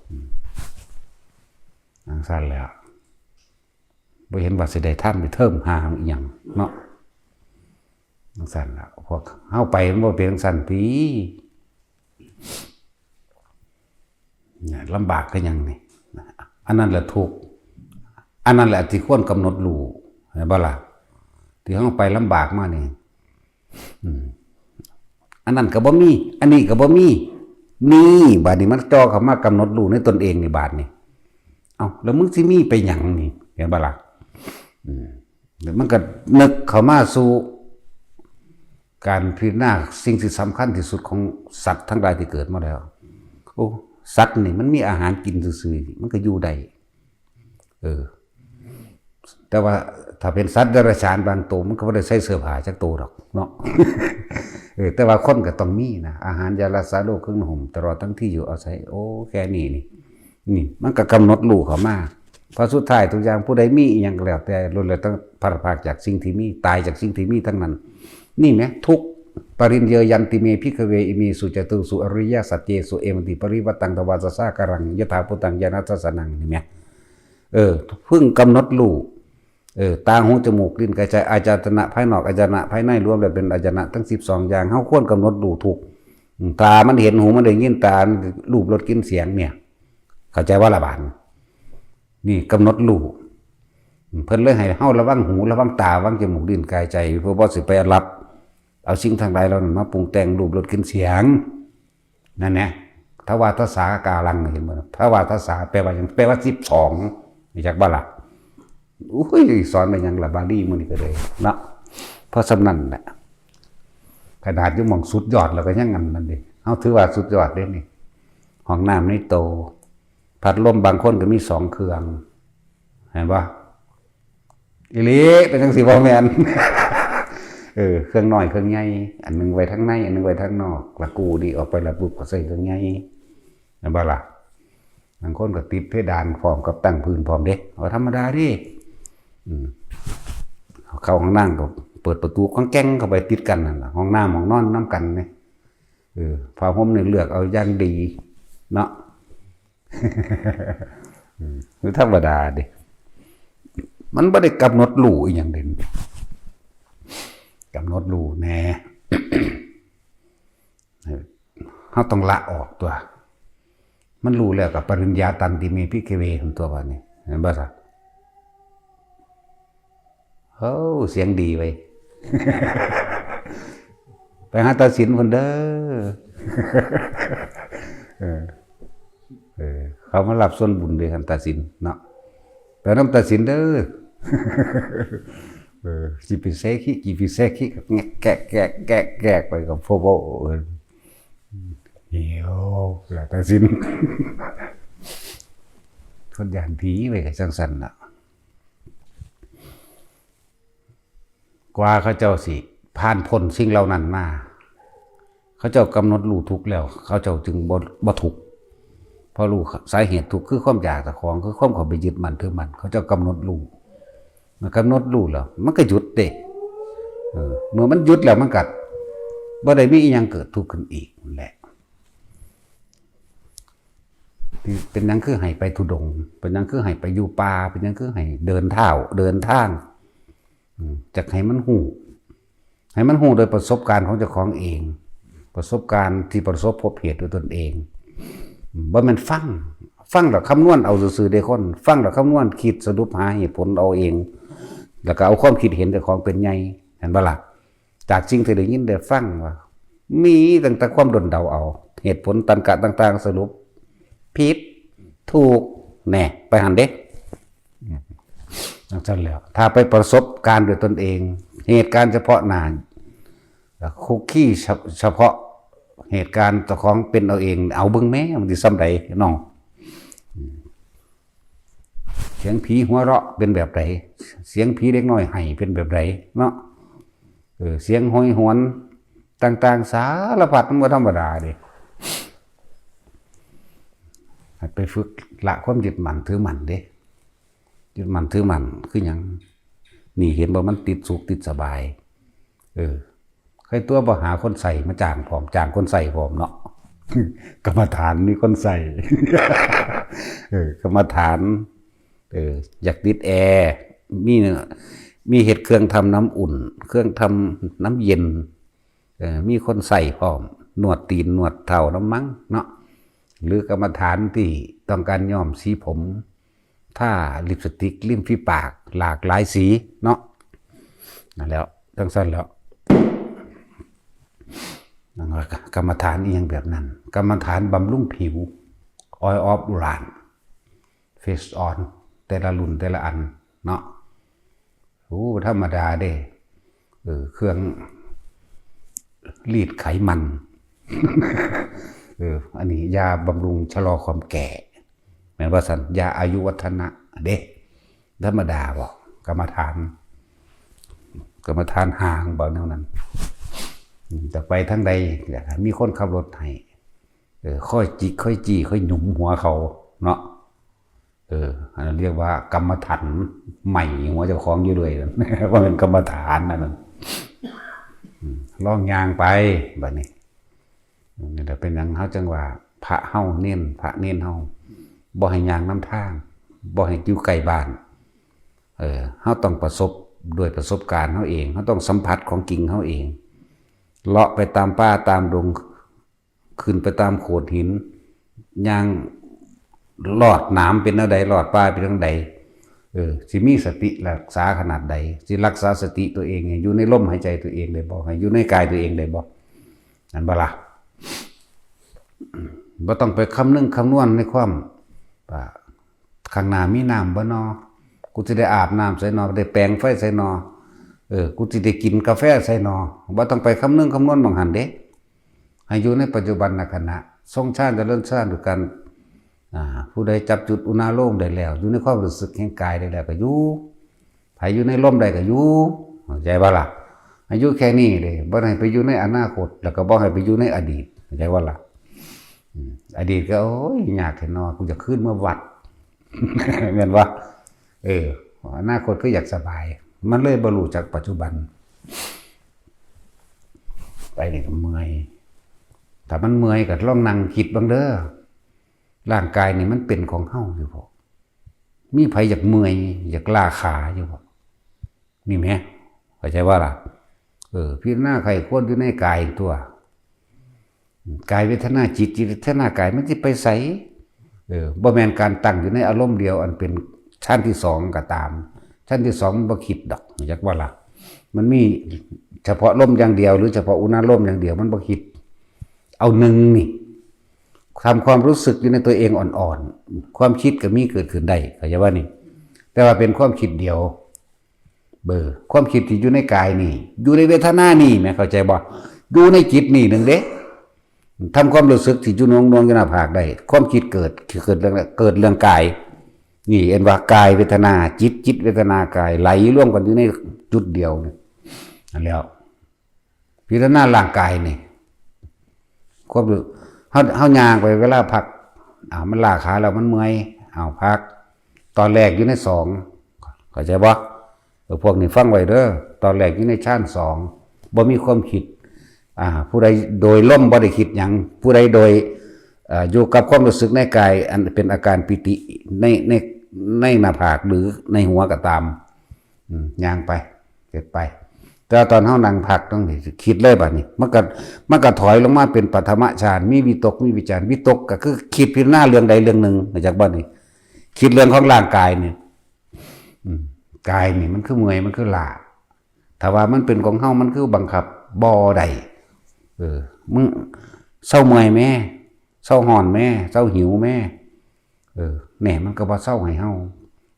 อืม จั่งซั่นแล้ว บ่เห็นว่าสิได้ทำไปเทิมหาอีหยังเนาะ จั่งซั่นล่ะ พวกเฮาไปมันบ่เป็นจั่งซั่นติ เนี่ย ลำบากคือหยังนี่ อันนั้นแหละทุกข์ อันนั้นแหละที่ควรกำหนดรู้ เห็นบ่ล่ะ ที่เฮาไปลำบากมานี่ อืม อันนั้นก็บ่มี อันนี้ก็บ่มี นี่ บาดนี้มันจ่อเข้ามากำหนดรู้ในตนเองนี่ บาดนี้ เอ้า แล้วมึงสิมีไปหยังนี่ เห็นบ่ล่ะ อืม แล้วมันก็นึกเข้ามาสู่การพิจารณาสิ่งที่สำคัญที่สุดของสัตว์ทั้งหลายที่เกิดมาแล้ว โอ้ สัตว์นี่มันมีอาหารกินซื่อๆ มันก็อยู่ได้ เออ แต่ว่าถ้าเป็นสัตว์เดรัจฉานบางตัว มันก็บ่ได้ใส่เสื้อผ้าจักตัวดอกเนาะ เออ แต่ว่าคนก็ต้องมีนะ อาหาร ยารักษาโรค เครื่องนุ่งห่ม ตลอดทั้งที่อยู่อาศัย โอ้ แค่นี้นี่ นี่ มันก็กำหนดรู้เข้ามา เพราะสุดท้ายทุกอย่าง ผู้ใดมีอีหยังก็แล้วแต่ ล้วนแล้วแต่พลัดพรากจากสิ่งที่มี ตายจากสิ่งที่มีทั้งนั้น นี่แหม ทุกข์ ปริญเยยันติเม ภิกขเว อิเมสุจตุสุอริยสัจเจสุ เอวัมติปริวัตตัง ทวาทสาการัง ยถาภูตัง ญาณทัสสนัง นี่แหม เออ เพิ่งกำหนดรู้ เออ ตา หู จมูก ลิ้น กาย ใจ อายตนะภายนอก อายตนะภายใน รวมแล้วเป็นอายตนะทั้งสิบสองอย่าง เฮาควรกำหนดรู้ทุกข์ อืม ตามันเห็น หูมันได้ยิน ตามันรูป รส กลิ่น เสียง เนี่ย เข้าใจบ่ล่ะบาดนี้ นี่กำหนดรู้ อืม เพิ่นเลยให้เฮาระวังหู ระวังตา ระวังจมูก ลิ้น กาย ใจ เพื่อบ่สิไปรับเอาสิ่งทั้งหลายเหล่านั้นมาปรุงแต่ง รูป รส กลิ่น เสียง นั่นแหละ ทวาทสาการัง เห็นบ่ ทวาทสาแปลว่าหยัง แปลว่าสิบสอง รู้จักบ่ล่ะ อุ้ย สอนไปหยังล่ะ บาลีมื้อนี้ก็เลยเนาะ เพราะส่ำนั้นแหละ ขนาดอยู่หม่องสุดยอดแล้วก็ยังอันนั้นเด้ เฮาถือว่าสุดยอดเด้นี่ ห้องน้ำในโต พัดลมบางคนก็มีสองเครื่อง เห็นบ่ อีหลี เป็นจั่งซี้บ่แม่น เออ เครื่องน้อยเครื่องใหญ่ อันหนึ่งไว้ทางใน อันหนึ่งไว้ทางนอก แล้วกู้นี่ออกไปแล้วปุ๊บก็ใส่เครื่องใหญ่ เห็นบ่ล่ะ บางคนก็ติดเพดานพร้อมกับตั้งพื้นพร้อมเด้ เอาธรรมดาเด้ อืม เข้าห้องน้ำก็เปิดประตูก้องแก้งเข้าไปติดกันนั่นล่ะ ห้องน้ำห้องนอนนำกันนี่ เออ ผ้าห่มนี่เลือกเอาอย่างดีเนาะ อืม คือธรรมดาเด้ มันบ่ได้กำหนดรู้อีหยังเด่น กำหนดรู้แหน่ เฮาต้องละออกตัว มันรู้แล้วก็ ปริญญาตันติเม ภิกขเว หั่นตัว บาดนี้ เห็นบ่ซะ โอ้ เสียงดีเว้ย ไปหาตัดสินพุ้นเด้อ เออ เออ เขามารับส่วนบุญเด้ คันตัดสินเนาะ ไปนำตัดสินเด้อ เออ สิไปแซะขี้ กี่ไปแซะขี้ แงะแกะแกะแกะแกะไปกับพวกโบ้ เออ เหี่ยว แล้วตัดสิน พิ่นย้านผีไว้ก็จั่งซั้นล่ะ กว่าเขาเจ้าสิผ่านพ้นสิ่งเหล่านั้นมา เขาเจ้ากำหนดรู้ทุกข์แล้ว เขาเจ้าจึงบ่ บ่ทุกข์ เพราะรู้สาเหตุทุกข์คือความอยากเจ้าของ คือความเข้าไปยึดมั่นถือมั่น เขาเจ้ากำหนดรู้ มันกำหนดรู้แล้ว มันก็หยุดเด้ เออ เมื่อมันหยุดแล้วมันก็บ่ได้มีอิหยังเกิดทุกข์ขึ้นอีกนั่นแหละ ที่เป็นหยังคือให้ไปธุดงค์ เป็นหยังคือให้ไปอยู่ป่า เป็นหยังคือให้เดินเท้า เดินทาง อืม จักให้มันฮู้ ให้มันฮู้โดยประสบการณ์ของเจ้าของเอง ประสบการณ์ที่ประสบพบเหตุด้วยตนเอง อืม บ่แม่นฟัง ฟังแล้วคำนวณเอาซื่อๆเด้คน ฟังแล้วคำนวณคิดสรุปหาเหตุผลเอาเอง แล้วก็เอาความคิดเห็นเจ้าของเป็นใหญ่ เห็นบ่ล่ะ? จากสิ่งที่ได้ยินได้ฟังว่า มีตั้งแต่ความด้นเดาเอา เหตุผลตรรกะต่างๆ สรุป ผิด ถูก แน่ ไปหั่นเด้ จั่งซั้นแล้ว ถ้าไปประสบการณ์ด้วยตนเอง เหตุการณ์เฉพาะหน้า แล้วคุกคีเฉ- เฉพาะเหตุการณ์เจ้าของเป็นเอาเอง เอาเบิ่งแหม มันสิส่ำใดน้อง เสียงผีหัวเราะเป็นแบบใด เสียงผีเด็กน้อยไห้เป็นแบบใดเนาะ เออ เสียงโหยหวนต่างๆ สารพัด มันบ่ธรรมดาเด้ ให้ไปฝึกละความยึดมั่นถือมั่นเด้ ยึดมั่นถือมั่นคือหยัง? นี่เห็นบ่ มันติดสุขติดสบาย เออ ใครตัวบ่หาคนใส่มาจ้างพร้อม จ้างคนใส่พร้อมเนาะ กรรมฐานมีคนใส่ เออ กรรมฐาน เออ อยากติดแอร์ มี มีเฮ็ดเครื่องทำน้ำอุ่น เครื่องทำน้ำเย็น เออ มีคนใส่พร้อม นวดตีนนวดเท้านำมั้งเนาะ หรือกรรมฐานที่ต้องการย้อมสีผม ทาลิปสติกริมฝีปากหลากหลายสีเนาะ นั่นแหล้ว จั่งซั้นแหล้ว นั่นว่ากรรมฐานอีหยังแบบนั้น กรรมฐานบำรุงผิว Oil of Uran Face On แต่ละรุ่นแต่ละอันเนาะ โอ้ ธรรมดาเด้ เออ เครื่องรีดไขมัน เออ อันนี้ยาบำรุงชะลอความแก่ แม่นว่าซั่น ยาอายุวัฒนะเด้ ธรรมดาบ่ กรรมฐาน กรรมฐานห่างบ่แนวนั้น อืม จะไปทางใด อยากให้มีคนขับรถให้ เออ ค่อยจิก ค่อยจี้ ค่อยหยุมหัวเขาเนาะ เออ อันนั้นเรียกว่ากรรมฐานใหม่หัวเจ้าของอยู่เลย ว่าเป็นกรรมฐานอันนั้น อืม ลองย่างไป บัดนี้ นี่แหละเป็นหยังเฮาจั่งว่า พระเฮาเณร พระเณรเฮา บ่ให้ย่างนำทาง บ่ให้อยู่ใกล้บ้าน เออ เฮาต้องประสบด้วยประสบการณ์เฮาเอง เฮาต้องสัมผัสของจริงเฮาเอง เลาะไปตามป่าตามดง ขึ้นไปตามโขดหิน ย่างลอดหนามเป็นแนวใด ลอดป่าเป็นทางใด เออ สิมีสติรักษาขนาดใด สิรักษาสติตัวเองให้อยู่ในลมหายใจตัวเองได้บ่ ให้อยู่ในกายตัวเองได้บ่ นั่นบ่ล่ะ บ่ต้องไปคำนึงคำนวณในความว่า ข้างหน้ามีน้ำบ่นอ กูสิได้อาบน้ำไสนอ ได้แปรงไฟไสนอ เออ กูสิได้กินกาแฟไสนอ บ่ต้องไปคำนึงคำนวณหม่องหั้นเด้ ให้อยู่ในปัจจุบันขณะ ทรงฌานเจริญฌานด้วยกัน อ่า ผู้ใดจับจุดอุณาโลมได้แล้ว อยู่ในความรู้สึกแห่งกายได้แล้วก็อยู่ ไผอยู่ในลมได้ก็อยู่ เข้าใจบ่ล่ะ? ให้อยู่แค่นี้เด้ บ่ให้ไปอยู่ในอนาคต แล้วก็บ่ให้ไปอยู่ในอดีต เข้าใจบ่ล่ะ? อืม อดีตก็ โอ้ย ยากแท้เนาะ กูอยากคืนเมือวัด แม่นบ่? เออ อนาคตคืออยากสบาย มันเลยบ่รู้จักปัจจุบัน ไปนี่ก็เมื่อย ถ้ามันเมื่อยก็ลองนั่งคิดเบิ่งเด้อ ร่างกายนี่มันเป็นของเฮาอยู่บ่? มีไผอยากเมื่อย อยากล้าขาอยู่บ่? นี่แหม เข้าใจบ่ล่ะ? เออ พิจารณาใคร่ครวญอยู่ในกายตัว กายเวทนาจิต จิตเวทนากาย มันสิไปไส? เออ บ่แม่นการตั้งอยู่ในอารมณ์เดียว อันเป็นฌานที่สองก็ตาม ฌานที่สองมันบ่คิดดอก เข้าใจบ่ล่ะ? มันมีเฉพาะลมอย่างเดียว หรือเฉพาะอุณาโลมอย่างเดียว มันบ่คิด เอาหนึ่งนี่ ทำความรู้สึกอยู่ในตัวเองอ่อนๆ ความคิดก็มีเกิดขึ้นได้ เข้าใจบ่นี่? แต่ว่าเป็นความคิดเดียว เบอร์ ความคิดที่อยู่ในกายนี่ อยู่ในเวทนานี่แหม เข้าใจบ่? อยู่ในจิตนี่หนึ่งเด้ ทำความรู้สึกที่อยู่หน่วงๆ อยู่หน้าผากได้ ความคิดเกิด เกิดเรื่อง เกิดเรื่องกาย นี่เอิ้นว่ากายเวทนาจิต จิตเวทนากายไหลรวมกันอยู่ในจุดเดียวนี่นั่นแหล้ว พิจารณาร่างกายนี่ ความรู้ เฮา เฮาย่างไปเวลาพัก อ้าว มันล้าขาแล้วมันเมื่อย อ้าว พัก ตอนแรกอยู่ในสอง เข้าใจบ่ เออ พวกนี้ฟังไว้เด้อ ตอนแรกอยู่ในฌานสอง บ่มีความคิด อ่า ผู้ใดโดยลมบ่ได้คิดหยัง ผู้ใดโดย เอ่อ อยู่กับความรู้สึกในกาย อันเป็นอาการปีติ ใน ใน ในหน้าผากหรือในหัวก็ตาม อืม ย่างไป เฮ็ดไป แต่ตอนเฮานั่งพักตรงนี้ คิดเลยบัดนี้ มันก็ มันก็ถอยลงมาเป็นปฐมฌาน มีวิตก มีวิจาร วิตกก็คือคิดพิจารณาเรื่องใดเรื่องหนึ่ง เข้าใจบ่นี่ คิดเรื่องของร่างกายนี่ อืม กายนี่มันคือเมื่อย มันคือล้า ถ้าว่ามันเป็นของเฮา มันคือบังคับบ่ได้ เออ มึงเซาเมื่อยแม่ เซาฮ้อนแม่ เซาหิวแม่ เออ แน่ มันก็บ่เซาให้เฮา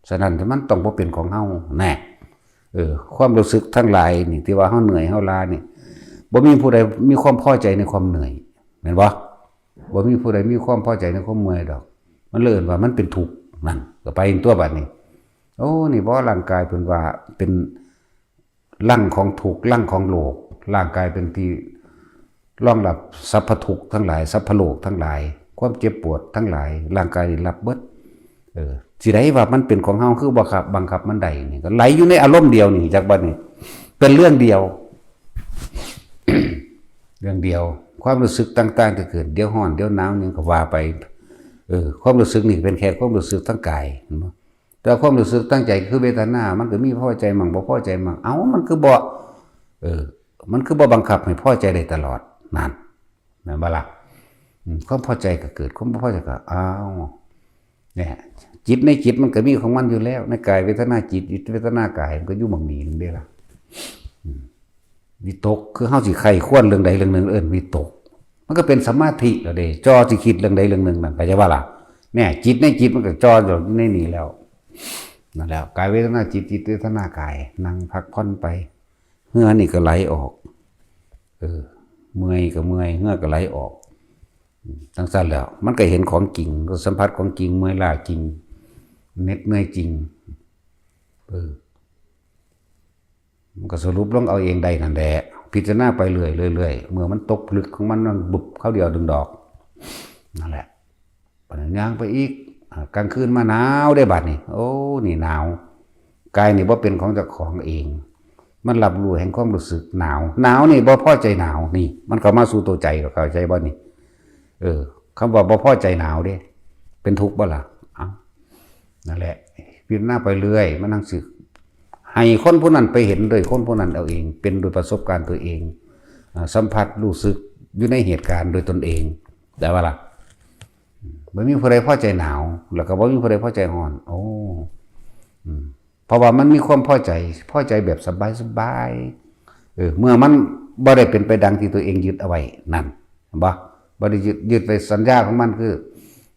ฉะนั้นมันต้องบ่เป็นของเฮา แน่ เออ ความรู้สึกทั้งหลายนี่ ที่ว่าเฮาเหนื่อย เฮาล้านี่ บ่มีผู้ใดมีความพอใจในความเหนื่อย แม่นบ่ บ่มีผู้ใดมีความพอใจในความเมื่อยดอก มันเลยเอิ้นว่ามันเป็นทุกข์ นั่น ก็ไปตัวบัดนี้ โอ้ นี่บ่ ร่างกายเพิ่นว่าเป็นรังของทุกข์ รังของโรค ร่างกายเป็นที่รองรับสรรพทุกข์ทั้งหลาย สรรพโรคทั้งหลาย ความเจ็บปวดทั้งหลาย ร่างกายนี่รับเบิด เออ สิได้ว่ามันเป็นของเฮา คือบังคับ บังคับมันได้นี่ ก็ไหลอยู่ในอารมณ์เดียวนี่ จักบัดนี้ เป็นเรื่องเดียว เรื่องเดียว ความรู้สึกต่างๆ ที่เกิด เดี๋ยวฮ้อน เดี๋ยวหนาว หยังก็ว่าไป เออ ความรู้สึกนี่เป็นแค่ความรู้สึกทางกาย เห็นบ่ แต่ความรู้สึกทางใจคือเวทนา มันก็มีพอใจมั่ง บ่พอใจมั่ง เอ้า มันคือบ่ เออ มันคือบ่บังคับให้พอใจได้ตลอด นั่น แม่นบ่ล่ะ อืม ความพอใจก็เกิด ความบ่พอใจก็ อ้าว เนี่ย จิตในจิตมันก็มีของมันอยู่แล้ว ในกายเวทนาจิต จิตเวทนากาย มันก็อยู่หม่องนี้นึงเด้ล่ะ อืม วิตก คือเฮาสิใคร่ครวญเรื่องใดเรื่องหนึ่ง เอิ้นวิตก มันก็เป็นสมาธิแล้วเด้ จ่อสิคิดเรื่องใดเรื่องหนึ่งนั่น เข้าใจบ่ล่ะ เนี่ย จิตในจิตมันก็จ่ออยู่ในนี่แล้ว นั่นแหละ กายเวทนาจิต จิตเวทนากาย นั่งพักผ่อนไป เหงื่อนี่ก็ไหลออก เออ เมื่อยก็เมื่อย เหงื่อก็ไหลออก จั่งซั้นแล้ว มันก็เห็นของจริง ก็สัมผัสของจริง เมื่อยล้าจริง เหน็ดเหนื่อยจริง เออ มันก็สรุปลงเอาเองได้นั่นแหละ พิจารณาไปเรื่อยๆ เรื่อยๆ เมื่อมันตกผลึกของมัน มันบุบคราวเดียวดึงดอก นั่นแหละ บัดนี้ย่างไปอีก อ่า กลางคืนมาหนาวเด้บัดนี้ โอ้ นี่หนาว กายนี่บ่เป็นของเจ้าของเอง มันรับรู้แห่งความรู้สึกหนาว หนาวนี่บ่พอใจหนาว นี่ มันเข้ามาสู่ตัวใจ เข้าใจบ่นี่ เออ คำว่าบ่พอใจหนาวเด้ เป็นทุกข์บ่ล่ะ เอ้า นั่นแหละ พิจารณาไปเรื่อย มันจั่งสิ ให้คนผู้นั้นไปเห็นโดยคนผู้นั้นเอาเอง เป็นโดยประสบการณ์ตัวเอง อ่า สัมผัสรู้สึกอยู่ในเหตุการณ์โดยตนเอง ได้บ่ล่ะ บ่มีผู้ใดพอใจหนาว แล้วก็บ่มีผู้ใดพอใจฮ้อน โอ้ อืม เพราะว่ามันมีความพอใจ พอใจแบบสบายๆ เออ เมื่อมันบ่ได้เป็นไปดังที่ตัวเองยึดเอาไว้ นั่น เห็นบ่ บ่ได้ยึด ยึดไปสัญญาของมันคือ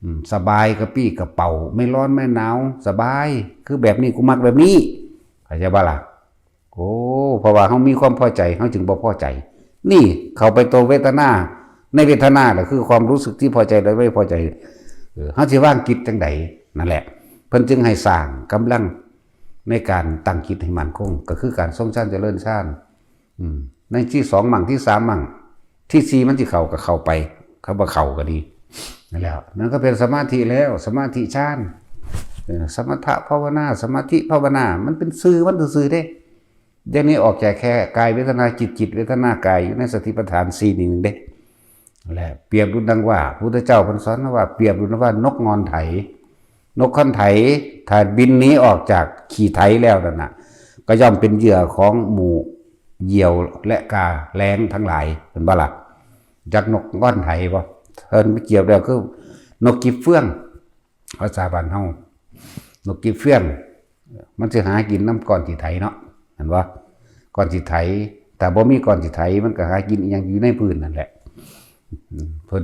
อืม สบายกระปรี้กระเป๋า ไม่ร้อนไม่หนาว สบาย คือแบบนี้ กูมักแบบนี้ เข้าใจบ่ล่ะ โอ้ เพราะว่าเฮามีความพอใจ เฮาจึงบ่พอใจ นี่ เข้าไปตัวเวทนา ในเวทนาน่ะคือความรู้สึกที่พอใจและไม่พอใจ เออ เฮาสิวางจิตจั่งใด นั่นแหละ เพิ่นจึงให้สร้างกำลังในการตั้งจิตให้มั่นคง ก็คือการทรงฌานเจริญฌาน อืม ในที่สองมั่ง ที่สามมั่ง ที่สี่มันสิเข้าก็เข้าไป คำว่าเข้าก็ดี นั่นแหละ นั่นก็เป็นสมาธิแล้ว สมาธิฌาน เออ สมถะภาวนา สมาธิภาวนา มันเป็นชื่อมันซื่อๆ เด้ อย่างนี้ออกจากแค่กายเวทนาจิต จิตเวทนากาย อยู่ในสติปัฏฐานสี่นี่หนึ่งเด้ และเปรียบดุจดังว่า พุทธเจ้าเพิ่นสอนว่า เปรียบดุจดังว่านกง่อนไถ นกง่อนไถ ถ้าบินหนีออกจากขี้ไถแล้วนั่นน่ะ ก็ย่อมเป็นเหยื่อของหมู่เหยี่ยวและกาแร้งทั้งหลาย เห็นบ่ล่ะ จักนกง่อนไถบ่ เพิ่นไปเปรียบแล้วคือนกกิบเฟื่อง ภาษาบ้านเฮา นกกิบเฟื่อง มันสิหากินนำก้อนขี้ไถเนาะ เห็นบ่ ก้อนขี้ไถ ถ้าบ่มีก้อนขี้ไถ มันก็หากินอิหยังอยู่ในพื้นนั่นแหละ อืม เพิ่น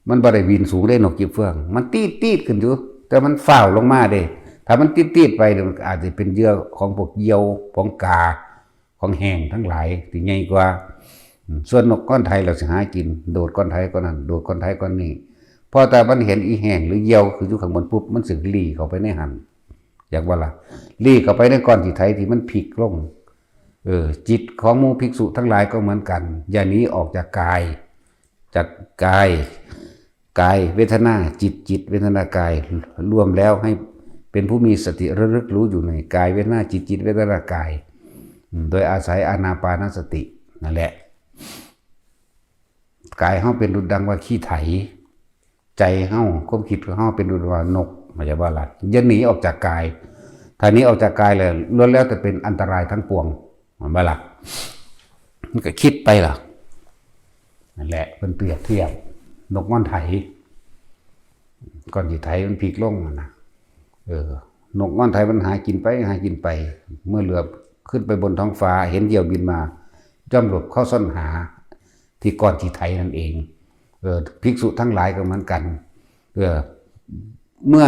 มันบ่ได้บินสูงเด้นกกิบเฟื่อง มันตีดๆ ขึ้นอยู่ แต่มันฟ้าวลงมาเด้ ถ้ามันตีดๆ ไปเนี่ย มันก็อาจจะเป็นเหยื่อของพวกเหยี่ยว ของกา ของแห้งทั้งหลายที่ใหญ่กว่า อืม ส่วนนกง่อนไถเราสิหากิน โดดก้อนไถก้อนนั้น โดดก้อนไถก้อนนี้ พอแต่มันเห็นอีแห้งหรือเหยี่ยวคืออยู่ข้างบนปุ๊บ มันสิหลีเข้าไปในหั่น อยากว่าล่ะ ลีเข้าไปในก้อนขี้ไถที่มันพลิกลง เออ จิตของหมู่ภิกษุทั้งหลายก็เหมือนกัน อย่าหนีออกจากกาย จากกาย กายเวทนาจิต จิตเวทนากาย รวมแล้วให้เป็นผู้มีสติระลึกรู้อยู่ในกายเวทนาจิต จิตเวทนากาย อืม โดยอาศัยอานาปานสตินั่นแหละ กายเฮาเป็นดุจดังว่าขี้ไถ ใจเฮา ความคิดของเฮาเป็นดุจว่านก เข้าใจบ่ล่ะ อย่าหนีออกจากกาย ถ้าหนีออกจากกายแล้วล้วนแล้วแต่เป็นอันตรายทั้งปวง แม่นบ่ล่ะ มันก็คิดไปล่ะ นั่นแหละ เพิ่นเปรียบเทียบ นกง่อนไถ ก้อนขี้ไถมันพลิกลงนั่นนะ เออ นกง่อนไถมันหากินไป หากินไป เมื่อเหลือบขึ้นไปบนท้องฟ้า เห็นเหยี่ยวบินมา ย่อมหลบเข้าซ่อนหา ที่ก้อนขี้ไถนั่นเอง เออ ภิกษุทั้งหลายก็เหมือนกัน เออ เมื่อ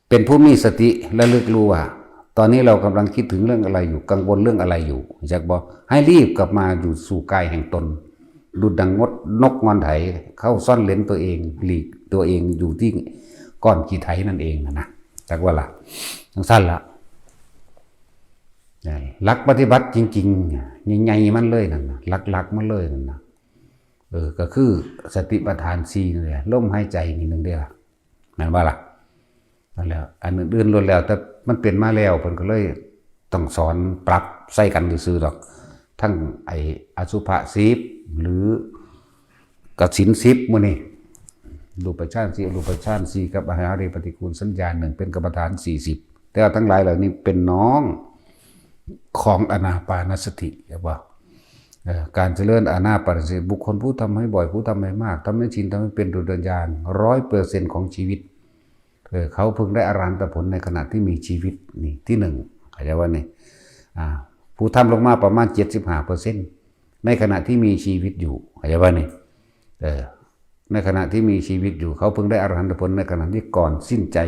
เป็นผู้มีสติระลึกรู้ว่า ตอนนี้เรากำลังคิดถึงเรื่องอะไรอยู่ กังวลเรื่องอะไรอยู่ จักบ่ ให้รีบกลับมาอยู่สู่กายแห่งตน ดุจดังงดนกงอนไถ เข้าซ่อนเลนตัวเอง หลีกตัวเองอยู่ที่ก้อนขี้ไถนั่นเองนะ จักว่าล่ะ จังซั่นล่ะ หลักปฏิบัติจริงๆ ใหญ่ๆ มันเลยนั่นนะ หลักๆ มันเลยนั่นนะ เออ ก็คือสติปัฏฐานสี่นี่แหละ ลมหายใจนี่หนึ่งเด้อ แม่นบ่ล่ะ นั่นแหละ อันอื่นๆ ล้วนแล้วแต่มันเป็นมาแล้ว เพิ่นก็เลยต้องสอนปรับใส่กันซื่อๆ ดอก ทั้งไอ้อสุภะสิบ หรือ กสินสิบ มื้อนี้ รูปฌานสี่ อรูปฌานสี่ กับอาหาริปฏิกูลสัญญาหนึ่ง เป็นกรรมฐานสี่สิบ แต่ว่าทั้งหลายเหล่านี้เป็นน้องของอานาปานสติ เห็นบ่ เอ่อ การเจริญอานาปานสติ บุคคลผู้ทำให้บ่อย ผู้ทำให้มาก ทำให้ชิน ทำให้เป็นดุจดังยาน ร้อยเปอร์เซ็นต์ ของชีวิต เออ เขาเพิ่งได้อรหันตผลในขณะที่มีชีวิต นี่ที่หนึ่ง เข้าใจว่านี่ อ่า ผู้ทำลงมาประมาณ เจ็ดสิบห้าเปอร์เซ็นต์ ในขณะที่มีชีวิตอยู่ เข้าใจว่านี่ เออ ในขณะที่มีชีวิตอยู่ เขาเพิ่งได้อรหันตผลในขณะที่ก่อนสิ้นใจ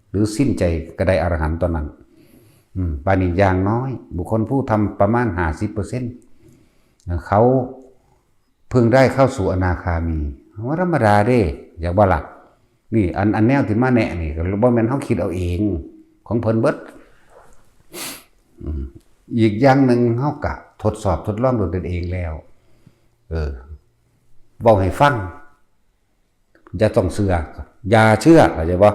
หรือสิ้นใจก็ได้อรหันต์ตอนนั้น อืม บาดนี้อย่างน้อย บุคคลผู้ทำประมาณ ห้าสิบเปอร์เซ็นต์ เขาเพิ่งได้เข้าสู่อนาคามี ว่าธรรมดาเด้ อยากว่าล่ะ นี่ อัน อันแนวที่มาแนะนี่ ก็บ่แม่นเฮาคิดเอาเอง ของเพิ่นเบิด อืม อีกอย่างหนึ่ง เฮากะทดสอบทดลองด้วยตนเองแล้ว เออ เว้าให้ฟัง อย่าต้องเชื่อ อย่าเชื่อ เข้าใจบ่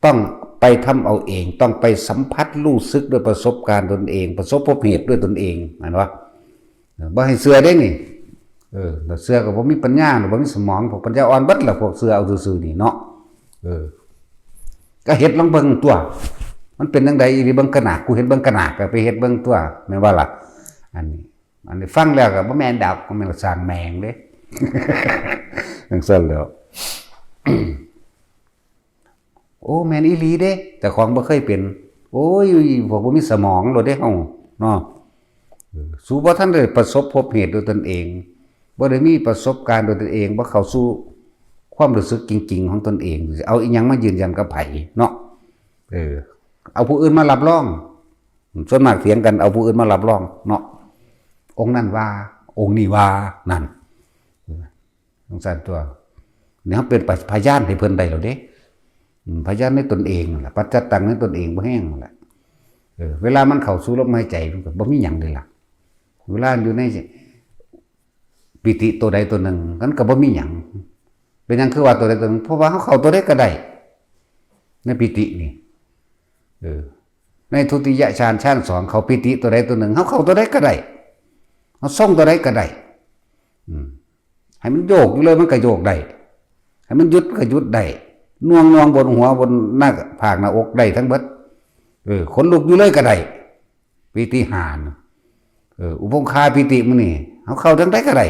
ต้องไปทำเอาเอง ต้องไปสัมผัสรู้สึกด้วยประสบการณ์ตนเอง ประสบพบเหตุด้วยตนเอง แม่นบ่ บ่ให้เชื่อเด้นี่ เออ ถ้าเชื่อก็บ่มีปัญญา บ่มีสมอง พวกปัญญาอ่อนเบิดล่ะ พวกเชื่อเอาซื่อๆ นี่เนาะ เออ ก็เฮ็ดลองเบิ่งตั๊ว มันเป็นจั่งใด๋อีหลี เบิ่งกะหน้า กูเฮ็ดเบิ่งกะหน้า ก็ไปเฮ็ดเบิ่งตั๊ว แม่นบ่ล่ะ อันนี้ อันนี้ฟังแล้วก็บ่แม่นดอก บ่แม่นสร้างแม่งเด้ จั่งซั่นแหล้ว โอ้ แม่นอีหลีเด้ เจ้าของบ่เคยเป็น โอ้ย พวกบ่มีสมองโลดเด้เฮาเนาะ เออ สูบ่ทันได้ประสบพบเหตุด้วยตนเอง บ่ได้มีประสบการณ์ด้วยตนเอง บ่เข้าสู่ความรู้สึกจริงๆ ของตนเอง สิเอาอิหยังมายืนยันกับไผเนาะ เออ เอาผู้อื่นมารับรอง ส่วนมากเถียงกันเอาผู้อื่นมารับรองเนาะ องค์นั้นว่า องค์นี้ว่า นั่น จั่งซั่นตั๊ว นี่เฮาเป็นพยานให้เพิ่นได้แล้วเด้ อืม พยานในตนเองนั่นล่ะ ปัจจัตตังในตนเองบ่แฮงนั่นล่ะ เออ เวลามันเข้าสู่ลมหายใจ มันก็บ่มีหยังเด้ล่ะ เวลาอยู่ในปีติตัวใดตัวหนึ่ง มันก็บ่มีหยัง เป็นหยังคือว่าตัวใดตัวหนึ่ง เพราะว่าเฮาเข้าตัวใดก็ได้ ในปีตินี่ เออ ในทุติยฌาน ฌานสอง เข้าปีติตัวใดตัวหนึ่ง เฮาเข้าตัวใดก็ได้ เฮาทรงตัวใดก็ได้ อืม ให้มันโยกอยู่เลยมันก็โยกได้ ให้มันหยุดก็หยุดได้ หน่วงๆ บนหัว บนหน้าผากหน้าอกได้ทั้งเบิด เออ ขนลุกอยู่เลยก็ได้ ปีติห้าน่ะ เออ อุปคาปีติหมู่นี่ เฮาเข้าจั่งใดก็ได้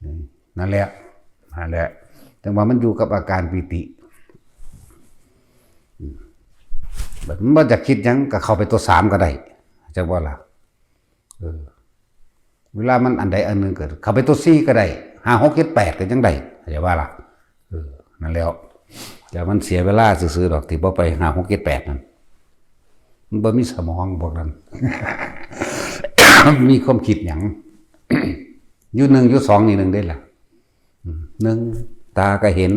เออ นั่นแหละ นั่นแหละ จั่งว่ามันอยู่กับอาการปีติ อืม บัดมันบ่อยากคิดหยังก็เข้าไปตัวสามก็ได้ จั่งว่าล่ะ เออ เวลามันอันใดอันหนึ่งเกิด เข้าไปตัวสี่ก็ได้ ห้า หก เจ็ด แปด ก็ยังได้ เข้าใจว่าล่ะ เออ นั่นแหล้ว แต่มันเสียเวลาซื่อๆ ดอก ที่บ่ไป ห้า หก เจ็ด แปด นั่น มันบ่มีสมองพวกนั้น มีความคิดหยัง อยู่หนึ่ง อยู่สอง นี่หนึ่งเด้ล่ะ อืม หนึ่ง ตาก็เห็น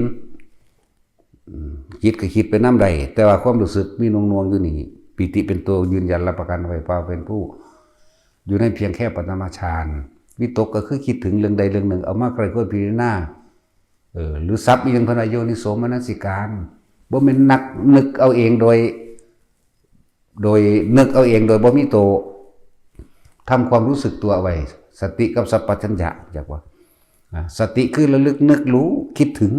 อืม จิตก็คิดไปนำได้ แต่ว่าความรู้สึกมีหน่วงๆอยู่นี่ ปีติเป็นตัวยืนยันรับประกันไว้ว่าเป็นผู้ อยู่ในเพียงแค่ปฐมฌาน วิตกก็คือคิดถึงเรื่องใดเรื่องหนึ่ง เอามาใคร่ครวญพิจารณา เออ หรือศัพท์อีหยังเพิ่นว่าโยนิโสมนสิการ บ่แม่นนักนึกเอาเองโดย โดยนึกเอาเองโดยบ่มีตัวทำความรู้สึกตัวไว้ สติกับสัมปชัญญะ จักว่า อ่า สติคือระลึกนึกรู้คิดถึง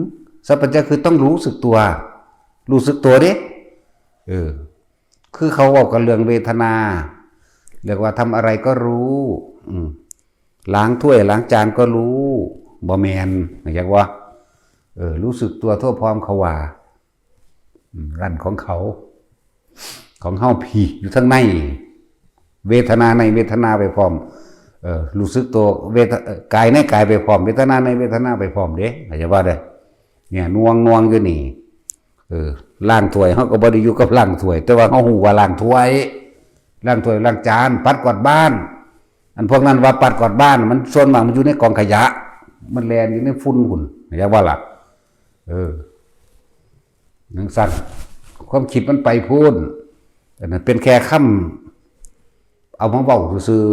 สัมปชัญญะคือต้องรู้สึกตัว รู้สึกตัวเด้ เออ คือเขาเว้ากันเรื่องเวทนา เรียกว่าทำอะไรก็รู้ อืม ล้างถ้วยล้างจานก็รู้ บ่แม่น จักว่า เออ รู้สึกตัวทั่วพร้อมเขาว่า อืม นั่นของเขา ของเฮาพี้อยู่ทางใน เวทนาในเวทนาไปพร้อม เออ รู้สึกตัวเวท- เอ่อกายในกายไปพร้อม เวทนาในเวทนาไปพร้อมเด้ เข้าใจบ่เด้อ เนี่ย หน่วงๆอยู่นี่ เออ ล้างถ้วย เฮาก็บ่ได้อยู่กับล้างถ้วย แต่ว่าเฮาฮู้ว่าล้างถ้วย ล้างถ้วย ล้างจาน ปัดกวาดบ้าน อันพวกนั้นว่าปัดกวาดบ้าน มันส่วนมากมันอยู่ในกองขยะ มันแล่นอยู่ในฝุ่นพุ้น เข้าใจบ่ล่ะ เออ จั่งซั้น ความคิดมันไปพู้น อันนั้นเป็นแค่คำเอามาเว้าซื่อ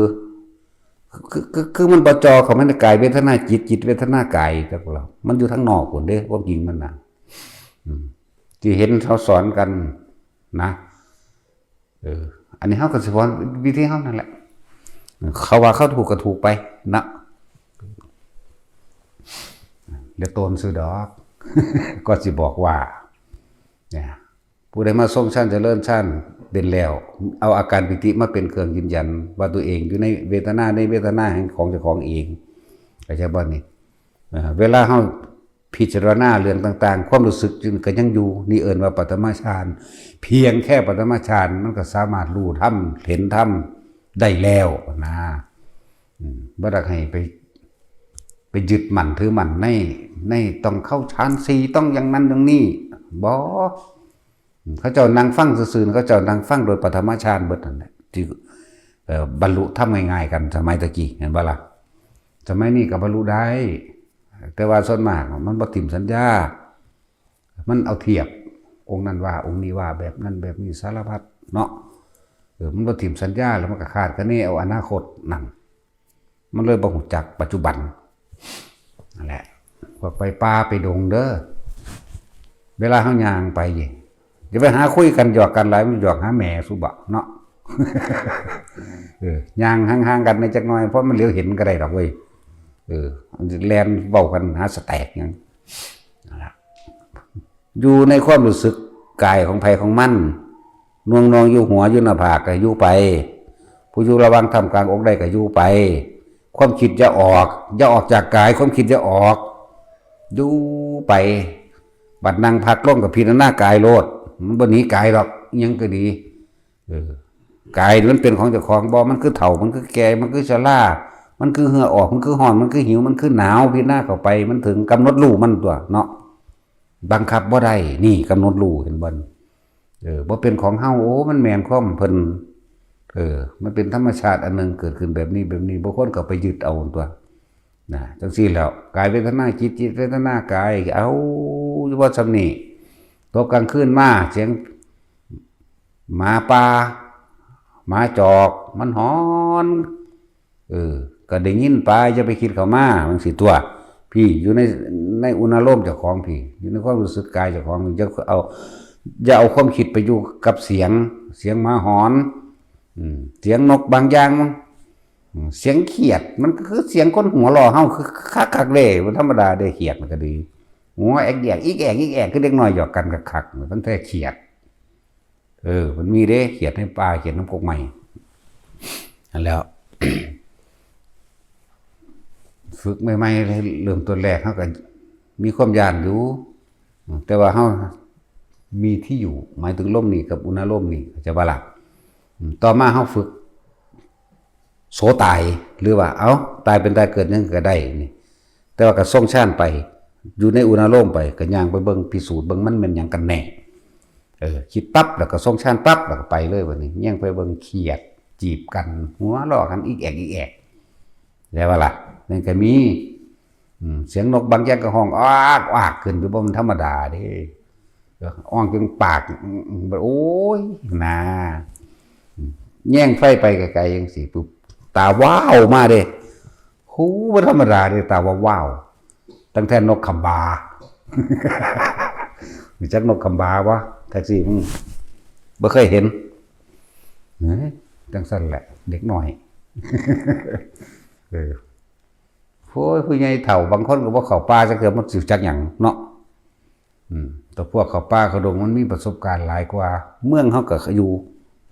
ๆ คือ- คือ- คือมันบ่จ่อเข้ามาในกายเวทนาจิต จิตเวทนากาย จักว่า มันอยู่ทางนอกพุ้นเด้ ความจริงมันน่ะ อืม ที่เห็นเขาสอนกันนะ เออ อันนี้เฮาก็สิสอนวิธีเฮานั่นแหละ เขาว่าเขาถูกก็ถูกไปนะ เหลือตนซื่อดอก ก็สิบอกว่า เนี่ย ผู้ใดมาทรงฌานเจริญฌานเป็นแล้ว เอาอาการปีติมาเป็นเครื่องยืนยัน ว่าตัวเองอยู่ในเวทนา ในเวทนาแห่งของเจ้าของเอง เข้าใจบ่นี่ อ่า เวลาเฮาพิจารณาเรื่องต่างๆ ความรู้สึกก็ยังอยู่ นี่เอิ้นว่าปฐมฌาน เพียงแค่ปฐมฌานมันก็สามารถรู้ธรรม เห็นธรรมได้แล้วนะ อืม บ่ได้ให้ไป ไปยึดมั่นถือมั่นใน- ในต้องเข้าฌานสี่ ต้องอย่างนั้นอย่างนี้ บ่ เขาเจ้านั่งฟังซื่อๆ เขาเจ้านั่งฟังโดยปฐมฌานเบิดนั่นแหละ ที่ เอ่อ บรรลุธรรมง่ายๆ กัน สมัยตะกี้ เห็นบ่ล่ะ สมัยนี้ก็บรรลุได้ แต่ว่าส่วนมากมันบ่ถิ่มสัญญา มันเอาเทียบ องค์นั้นว่า องค์นี้ว่า แบบนั้นแบบนี้ สารพัดเนาะ เออ มันบ่ถิ่มสัญญา แล้วมันก็คาดคะเนเอาอนาคตนั่น มันเลยบ่ฮู้จักปัจจุบัน นั่นแหละ พวกไปป่าไปดงเด้อ เวลาเฮาย่างไป อย่าไปหาคุยกันหยอกกันหลาย มันหยอกหาแม่สุบะเนาะ เออ ย่างห่างๆ กันในจักหน่อย เพราะมันเหลียวเห็นก็ได้ดอกเว้ย เออ แล่นเว้ากันหาสแต็กหยัง นั่นล่ะ อยู่ในความรู้สึกกายของไผของมัน หน่วงๆ อยู่หัวอยู่หน้าผากก็อยู่ไป ผู้อยู่ระหว่างท่ามกลางอกได้ก็อยู่ไป ความคิดอย่าออก อย่าออกจากกาย ความคิดอย่าออก อยู่ไป บัดนั่งพักลงก็พิจารณากายโลด มันบ่หนีกายดอก อิหยังก็ดี เออ กายนี่มันเป็นของเจ้าของบ่ มันคือเฒ่า มันคือแก่ มันคือชรา มันคือเหงื่อออก มันคือร้อน มันคือหิว มันคือหนาว พิจารณาเข้าไป มันถึงกำหนดรู้มันตัวเนาะ บังคับบ่ได้ นี่กำหนดรู้ เห็นบ่ เออ บ่เป็นของเฮา โอ้ มันแม่นความเพิ่น เออ มันเป็นธรรมชาติอันหนึ่ง เกิดขึ้นแบบนี้แบบนี้ บ่ควรเข้าไปยึดเอาตัว นะ จั่งซี้แล้ว กายเวทนาจิต จิตเวทนากาย เอาอยู่บ่ส่ำนี้ ตกกลางคืนมา เสียงหมาป่า หมาจอก มันหอน เออ ก็ได้ยินไป อย่าไปคิดเข้ามา จั่งซี้ตัว พี้ อยู่ใน- ในอุณาโลมเจ้าของพี้ อยู่ในความรู้สึกกายเจ้าของ อย่าเอา- อย่าเอาความคิดไปอยู่กับเสียง เสียงหมาหอน อืม เสียงนกบางอย่าง อืม เสียงเขียด มันก็คือเสียงคนหัวเราะเฮา คือคักๆ เด้ มันธรรมดาเด้ เขียดมันก็ดี หัวแอกแยก อิกแอก อิกแอก คือเด็กน้อยหยอกกันคักๆ มันแท้เขียด เออ มันมีเด้ เขียดในป่า เขียดนำกกไม้ นั่นแหล้ว ฝึกใหม่ๆ เริ่มต้นแรกเฮาก็มีความย้านอยู่ แต่ว่าเฮามีที่อยู่ หมายถึงลมนี่กับอุณาโลมนี่ เข้าใจบ่ล่ะ อืม ต่อมาเฮาฝึก โสตาย หรือว่า เอ้า ตายเป็นตายเกิดหยังก็ได้นี่ แต่ว่าก็ทรงฌานไป อยู่ในอุณาโลมไป ก็ย่างไปเบิ่ง พิสูจน์เบิ่งมันแม่นหยังกันแน่ เออ คิดปั๊บ แล้วก็ทรงฌานปั๊บ แล้วก็ไปเลยบัดนี้ ย่างไปเบิ่งเขียดจีบกัน หัวเราะกันอิกแอกอิกแอก ได้บ่ล่ะ นั่นก็มี อืม เสียงนกบางอย่างก็ฮ้องอากอากขึ้น อยู่บ่ มันธรรมดาเด้ อ่องจนปาก โอ้ย หนา แย่งไฟไปไกลๆจังซี่ปุ๊บ ตาว้าวมาเด้ หู บ่ธรรมดาเด้ ตาว้าวๆ ตั้งแต่นกขำบา รู้จักนกขำบาบ่ แท็กซี่ อืม บ่เคยเห็น เอ้ย จังซั่นแหละ เด็กน้อย เออ โอ้ย ผู้ใหญ่เฒ่าบางคนก็บ่เข้าป่าจักเทื่อ มันสิจักหยังเนาะ อืม แต่พวกเข้าป่าเข้าดงมันมีประสบการณ์หลายกว่า เมืองเฮาก็อยู่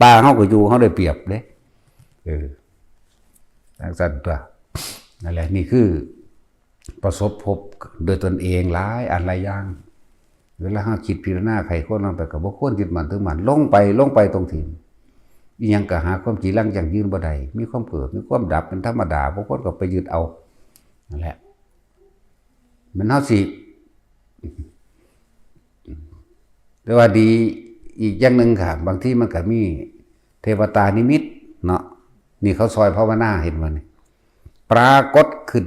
ป่าเฮาก็อยู่ เฮาได้เปรียบเด้ เออ จังซั่นตั๊ว นั่นแหละ นี่คือ ประสบพบโดยตนเองหลายอันหลายอย่าง เวลาเฮาคิดพิจารณาไขควรลงไป ก็บ่ควรยึดมั่นถือมั่น ลงไป ลงไปตรงที่ อีหยังก็หาความจีรังยั่งยืนบ่ได้ มีความเกิด มีความดับเป็นธรรมดา บ่ควรก็ไปยึดเอา นั่นแหละ มันเฮาสิ แต่ว่าดีอีกอย่างหนึ่งค่ะ บางทีมันก็มีเทวตานิมิตเนาะ นี่เขาซอยภาวนา เห็นบ่นี่ ปรากฏขึ้น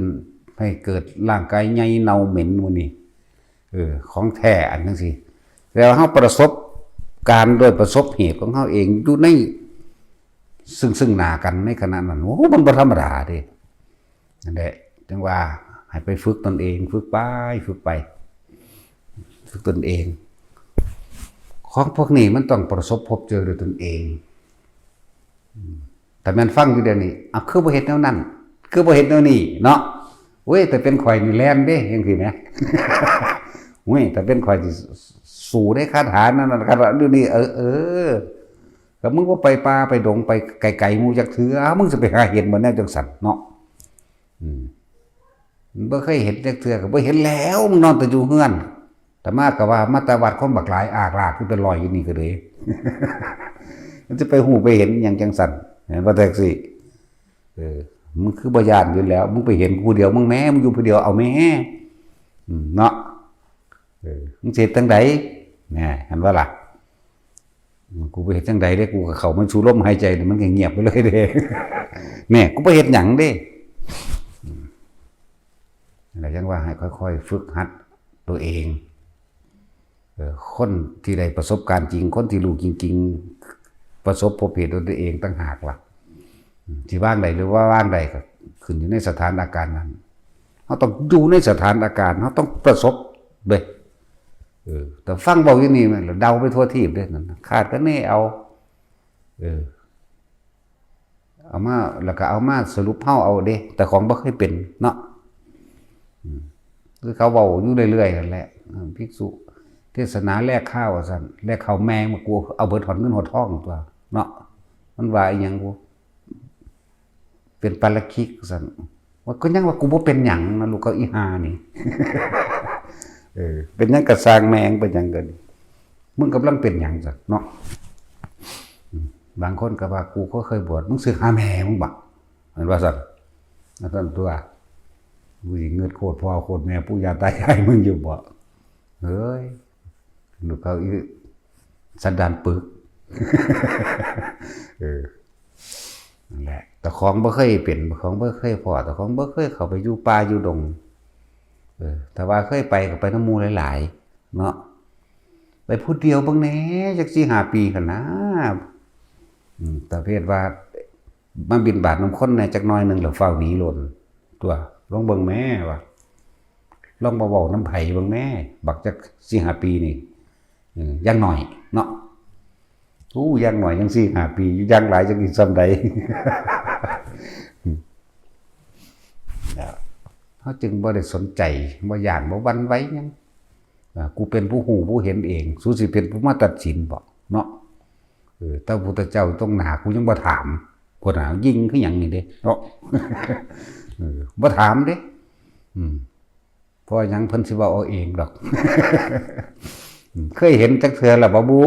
ให้เกิดร่างกายใหญ่เน่าเหม็นหมู่นี่ เออ ของแท้อันจังซี่ แล้วเฮาประสบการณ์โดยประสบเหตุของเฮาเองอยู่ในซึ่งซึ่งหน้ากันในขณะนั้น โอ้ มันบ่ธรรมดาเด้ นั่นแหละ จังว่าให้ไปฝึกตนเอง ฝึกไป ฝึกไป ฝึกตนเอง ของพวกนี้มันต้องประสบพบเจอด้วยตนเอง อืม แต่แม่นฟังอยู่เดี๋ยวนี้ อ่ะ คือบ่เฮ็ดแนวนั้น คือบ่เฮ็ดแนวนี้เนาะ เว้ย แต่เป็นข่อยนี่แล่นเด้ จังซี่นะ เว้ย แต่เป็นข่อยสิสู้ได้คาถานั่นน่ะ คาถาอยู่นี่ เออ เออ ก็มึงบ่ไปป่าไปดงไปไกลๆหมู่จักเทื่อ มึงสิไปหาเห็นบ่แนวจังซั่นเนาะ อืม บ่เคยเห็นจักเทื่อ ก็บ่เห็นแล้ว มึงนอนแต่อยู่เฮือน อาตมาก็ว่ามาแต่วัดคนบักหลายอากลากคือเป็นร้อยอยู่นี่ก็เลย มันจะไปฮู้ไปเห็นหยังจังซั่น เห็นบ่แท็กซี่ เออ มึงคือบ่ย้านอยู่แล้ว มึงไปเห็นผู้เดียว มึงแหม มึงอยู่ผู้เดียว เอาแหม อืม เนาะ เออ มึงสิเฮ็ดจั่งใด แหม หันว่าล่ะ กูไปเฮ็ดจั่งใดเด้ กูก็เข้ามาสู่ลมหายใจนี่ มันก็เงียบไปเลยเด้ แหม กูบ่เฮ็ดหยังเด้ อืม แล้วจั่งว่าให้ค่อยๆฝึกหัดตัวเอง เออ คนที่ได้ประสบการณ์จริง คนที่รู้จริงๆ ประสบพบเหตุด้วยตัวเองต่างหากล่ะ อืม สิวางได้หรือว่าวางได้ก็ขึ้นอยู่ในสถานการณ์นั้น เฮาต้องอยู่ในสถานการณ์ เฮาต้องประสบเด้ เออ แต่ฟังเว้าอยู่นี่แม่นละ เดาไปทั่วทีปเด้ นั่นน่ะ คาดคะเนเอา เออ เอามา แล้วก็เอามาสรุปเฮาเอาเด้ แต่ของบ่เคยเป็นเนาะ อืม คือเขาเว้าอยู่เรื่อยๆนั่นแหละ อืม ภิกษุเทศนาแลกข้าวว่าซั่น แลกข้าวแมงมา กูเอาเบิดฮอดเงินฮอดทองตั๊วเนาะ มันว่าอีหยังบุ เป็นปาราคิกว่าซั่น ว่าก็ยังว่ากูบ่เป็นหยังนะ ลูกเขาอีห่านี่ เออ เป็นหยังกะซ่างแม่ง เป็นหยังกะนี่ มึงกำลังเป็นหยังซั่นเนาะ อืม บางคนก็ว่า กูก็เคยบวช มึงสึกหาแม่มึงบ่ มันว่าซั่น ว่าซั่นตั๊ว กูสิเงิดโคตรพ่อโคตรแม่ปู่ย่าตายายมึงอยู่บ่ เฮ้ย ลูกเขาอีสันดานปึก เออ นั่นแหละ แต่ของบ่เคยเป็น ของบ่เคยพ้อ แต่ของบ่เคยเข้าไปอยู่ป่าอยู่ดง เออ แต่ว่าเคยไปก็ไปนำหมู่หลายๆ เนาะ ไปผู้เดียวเบิ่งแหน่ จักสี่ห้าปีหั้นนะ อืม ประเภทว่า มาบิณฑบาตนำคนแหน่จักหน่อยหนึ่ง แล้วฟ้าวหนีโลดตั๊ว ลองเบิ่งแหมว่า ลองบ่เว้านำไผเบิ่งแหม บักจักสี่ห้าปีนี่ เออ อย่างน้อยเนาะ อู้ อย่างน้อยยังสี่ห้าปี อยู่อย่างหลายจักอีกส่ำใด เฮาจึงบ่ได้สนใจ บ่ย้าน บ่หวั่นไหวหยัง อ่า กูเป็นผู้ฮู้ผู้เห็นเอง สูสิเป็นผู้มาตัดสินบ่เนาะ เออ แต่พระพุทธเจ้าตรงหน้ากูยังบ่ถาม พุ้นน่ะ ยิงคือหยังนี่เด้เนาะ เออ บ่ถามเด้ อืม เพราะหยัง เพิ่นสิเว้าเอาเองดอก อืม เคยเห็นจักเทื่อแล้วบ่บุ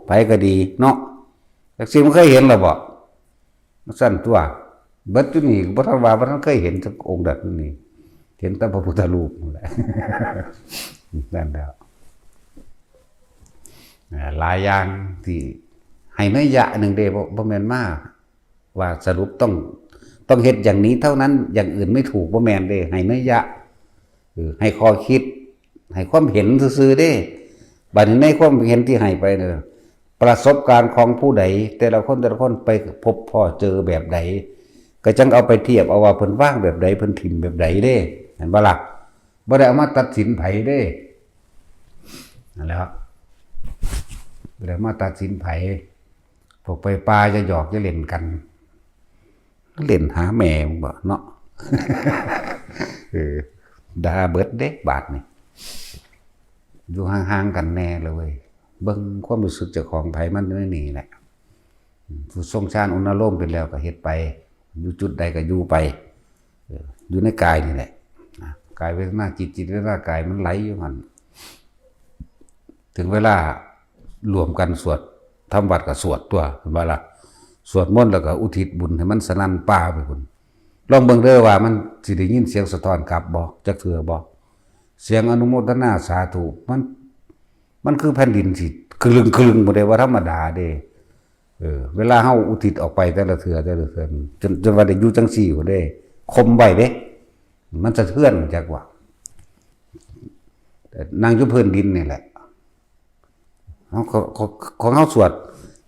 ไผก็ดีเนาะ จักสิมันเคยเห็นแล้วบ่ ซั่นตั๊ว เบิดอยู่นี่ก็บ่ทันว่า บ่ทันเคยเห็นจักองค์ใดอยู่นี่ เห็นแต่พระพุทธรูปนั่นแหละ นั่นแหละ อ่า หลายอย่างที่ให้นัยยะหนึ่งเด้ บ่ บ่แม่นมาว่าสรุปต้อง ต้องเฮ็ดอย่างนี้เท่านั้น อย่างอื่นไม่ถูก บ่แม่นเด้ ให้นัยยะ เออ ให้ข้อคิด ให้ความเห็นซื่อๆเด้ บัดนี้ในความเห็นที่ให้ไปเนี่ย ประสบการณ์ของผู้ใด แต่ละคนแต่ละคนไปพบพ้อเจอแบบใด ก็จั่งเอาไปเทียบเอาว่าเพิ่นวางแบบใด เพิ่นถิ่มแบบใดเด้ เห็นบ่ล่ะ บ่ได้เอามาตัดสินไผเด้ นั่นแหละครับ บ่ได้เอามาตัดสินไผ พวกไปป่าจะหยอกจะเล่นกัน เล่นหาแม่มึงบ่เนาะ เออ ด่าเบิดเด้บาดนี่ อยู่ห่างๆกันแน่เลยเว้ย เบิ่งความรู้สึกเจ้าของไผมันอยู่ในนี่แหละ ผู้ทรงฌานอุณโลมเป็นแล้วก็เฮ็ดไป อยู่จุดใดก็อยู่ไป เออ อยู่ในกายนี่แหละ นะ กายเวทนาจิต จิตเวทนากายมันไหลอยู่หั่น ถึงเวลารวมกันสวด ทำวัตรก็สวดตัว เห็นบ่ล่ะ สวดมนต์แล้วก็อุทิศบุญให้มันสนั่นป่าไปพุ้น ลองเบิ่งเด้อว่ามันสิได้ยินเสียงสะท้อนกลับบ่ จักเทื่อบ่ เสียงอนุโมทนาสาธุ มัน มันคือแผ่นดินสิคลึงๆ บ่ได้ว่าธรรมดาเด้ เออ เวลาเฮาอุทิศออกไปแต่ละเทื่อ แต่ละเทื่อ จน จนว่าได้อยู่จั่งซี่พุ้นเด้ ข่มไว้เด้ มันสะเทือนจักว่า นั่งอยู่พื้นดินนี่แหละ เฮา ของ ของเฮาสวด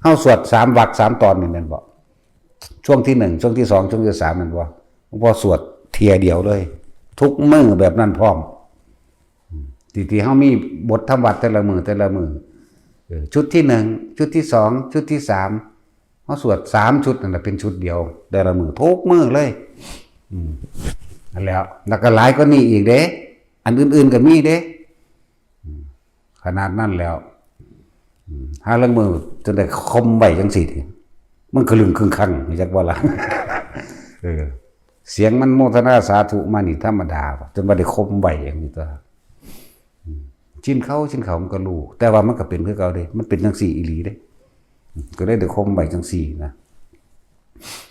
เฮาสวดสามวรรคสามตอนนี่แม่นบ่ ช่วงที่หนึ่ง ช่วงที่สอง ช่วงที่สามแม่นบ่ หลวงพ่อสวดเทื่อเดียวเลย ทุกมื้อแบบนั้นพร้อม ที่ ที่เฮามีบททำวัตรแต่ละมื้อ แต่ละมื้อ เออ ชุดที่หนึ่ง ชุดที่สอง ชุดที่สาม เฮาสวดสามชุดนั่นแหละ เป็นชุดเดียว แต่ละมื้อ ทุกมื้อเลย อืม นั่นแหล้ว แล้วก็หลายกว่านี้อีกเด้ อันอื่นๆก็มีเด้ อืม ขนาดนั้นแล้ว อืม หาลางมื้อจนได้ข่มไว้จั่งซี่ มันก็ลึงคึงคัง รู้จักบ่ล่ะ เออ เสียงมันโมทนาสาธุมานี่ธรรมดา จนว่าได้ข่มไว้จั่งซี่ตัว อืม ชินเขา ชินเขามันก็รู้ แต่ว่ามันก็เป็นคือเก่าเด้ มันเป็นจั่งซี่อีหลีเด้ อืม ก็เลยได้ข่มไว้จั่งซี่นะ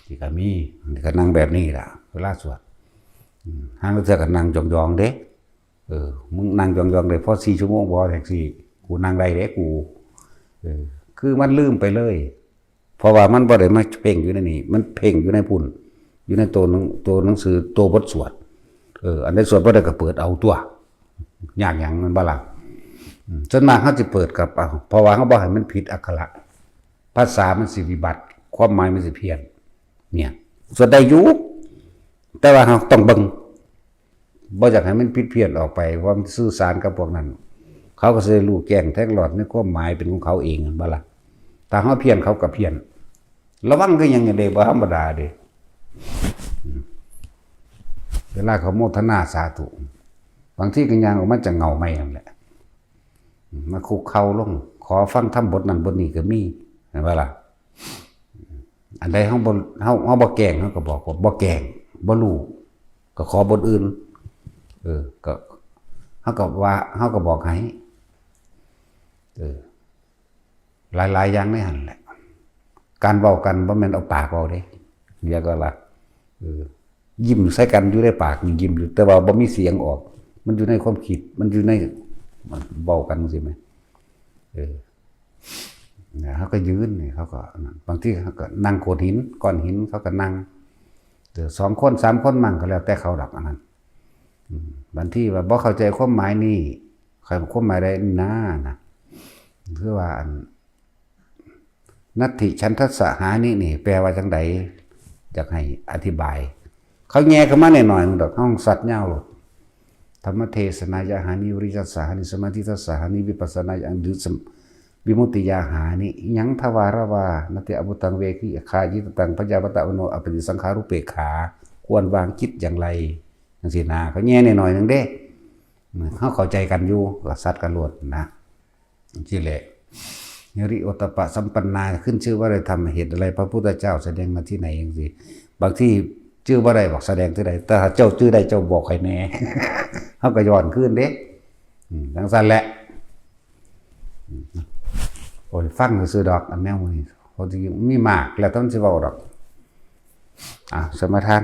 ที่ก็มี ที่ก็นั่งแบบนี้ล่ะ เวลาสวด อืม ห่างเทื่อก็นั่งยองๆเด้ เออ มึงนั่งยองๆได้พอสี่ชั่วโมงบ่ แท็กซี่ กูนั่งได้เด้กู เออ คือมันลืมไปเลย เพราะว่ามันบ่ได้มาเพ่งอยู่ในนี่ มันเพ่งอยู่ในพุ้น อยู่ในตัวหนัง ตัวหนังสือ ตัวบทสวด เออ อันใดสวดบ่ได้ก็เปิดเอาตัว ยากหยัง แม่นบ่ล่ะ อืม ส่วนมากเฮาสิเปิดกับเอา เพราะว่าเฮาบ่ให้มันผิดอักขระ ภาษามันสิวิบัติ ความหมายมันสิเพี้ยน เนี่ย สวดได้อยู่ แต่ว่าเฮาต้องเบิ่ง บ่อยากให้มันผิดเพี้ยนออกไป เพราะมันสื่อสารกับพวกนั้น เขาก็สิได้รู้แจ้งแทงหลอดในความหมายเป็นของเขาเอง แม่นบ่ล่ะ ถ้าเฮาเพี้ยนเขาก็เพี้ยน ระวังคือหยังเด้ บ่ธรรมดาเด้ อืม เวลาเขาโมทนาสาธุ บางทีก็ย่างออกมาจากเงาไม้นั่นแหละ อืม มาคุกเข่าลง ขอฟังธรรมบทนั้นบทนี้ก็มี แม่นบ่ล่ะ อันใดเฮาบ่ เฮา เฮาบ่แกล้ง เฮาก็บอกว่าบ่แกล้ง บ่รู้ ก็ขอบทอื่น เออ ก็ เฮาก็ว่า เฮาก็บอกให้ เออ หลายๆอย่างในหั่นแหละ การเว้ากันบ่แม่นเอาปากเว้าเด้ เรียกว่าล่ะ เออ ยิ้มใส่กันอยู่ในปากนี่ยิ้มอยู่ แต่ว่าบ่มีเสียงออก มันอยู่ในความคิด มันอยู่ใน มันเว้ากันจั่งซี้แหม เออ นะ เขาก็ยืนนี่ เขาก็นั่น บางทีเขาก็นั่งโขดหิน ก้อนหิน เขาก็นั่ง เออ สองคน สามคนมั่งก็แล้วแต่เขาดอกอันนั้น อืม บางทีว่าบ่เข้าใจความหมายนี่ ใครความหมายใดนี่นะ นะ คือว่าอัน นัตถิฉันทัสสะหานินี่ แปลว่าจั่งใด อยากให้อธิบาย เขาแย่เข้ามาหน่อยๆนึงดอก ห้องสัตว์ยาวโลด ธรรมเทศนายะหานิ วิริยะสะหานิ สมาธิทัสสะหานิ วิปัสสนายะหานิ สม- วิมุตติยาหานิ ยังทวารวา นัตติอบุตังเวคิคายิตตัง พยาวัตะวโน อปฏิสังขารุเปกขา ควรวางจิตอย่างไร จั่งซี้นะ เขาแย่หน่อยๆนึงเด้ เขาเข้าใจกันอยู่ ก็สัตว์กันโลดนะ จั่งซี้แหละ ฮิริโอตตัปปะสัมปันนา ขึ้นชื่อว่าได้ทำเหตุอะไร พระพุทธเจ้าแสดงมาที่ไหน จั่งซี้ บางทีชื่อบ่ได้บอกแสดงที่ใด แต่ถ้าเจ้าชื่อได้เจ้าบอกให้แน่ เขาก็ย้อนคืนเด้ อืม จั่งซั่นแหละ อืม โอ้ย ฟังซื่อๆดอก อันแนวนี้ เขาสิมีมาก แล้วแต่มันสิเว้าดอก อ่ะ สมาทาน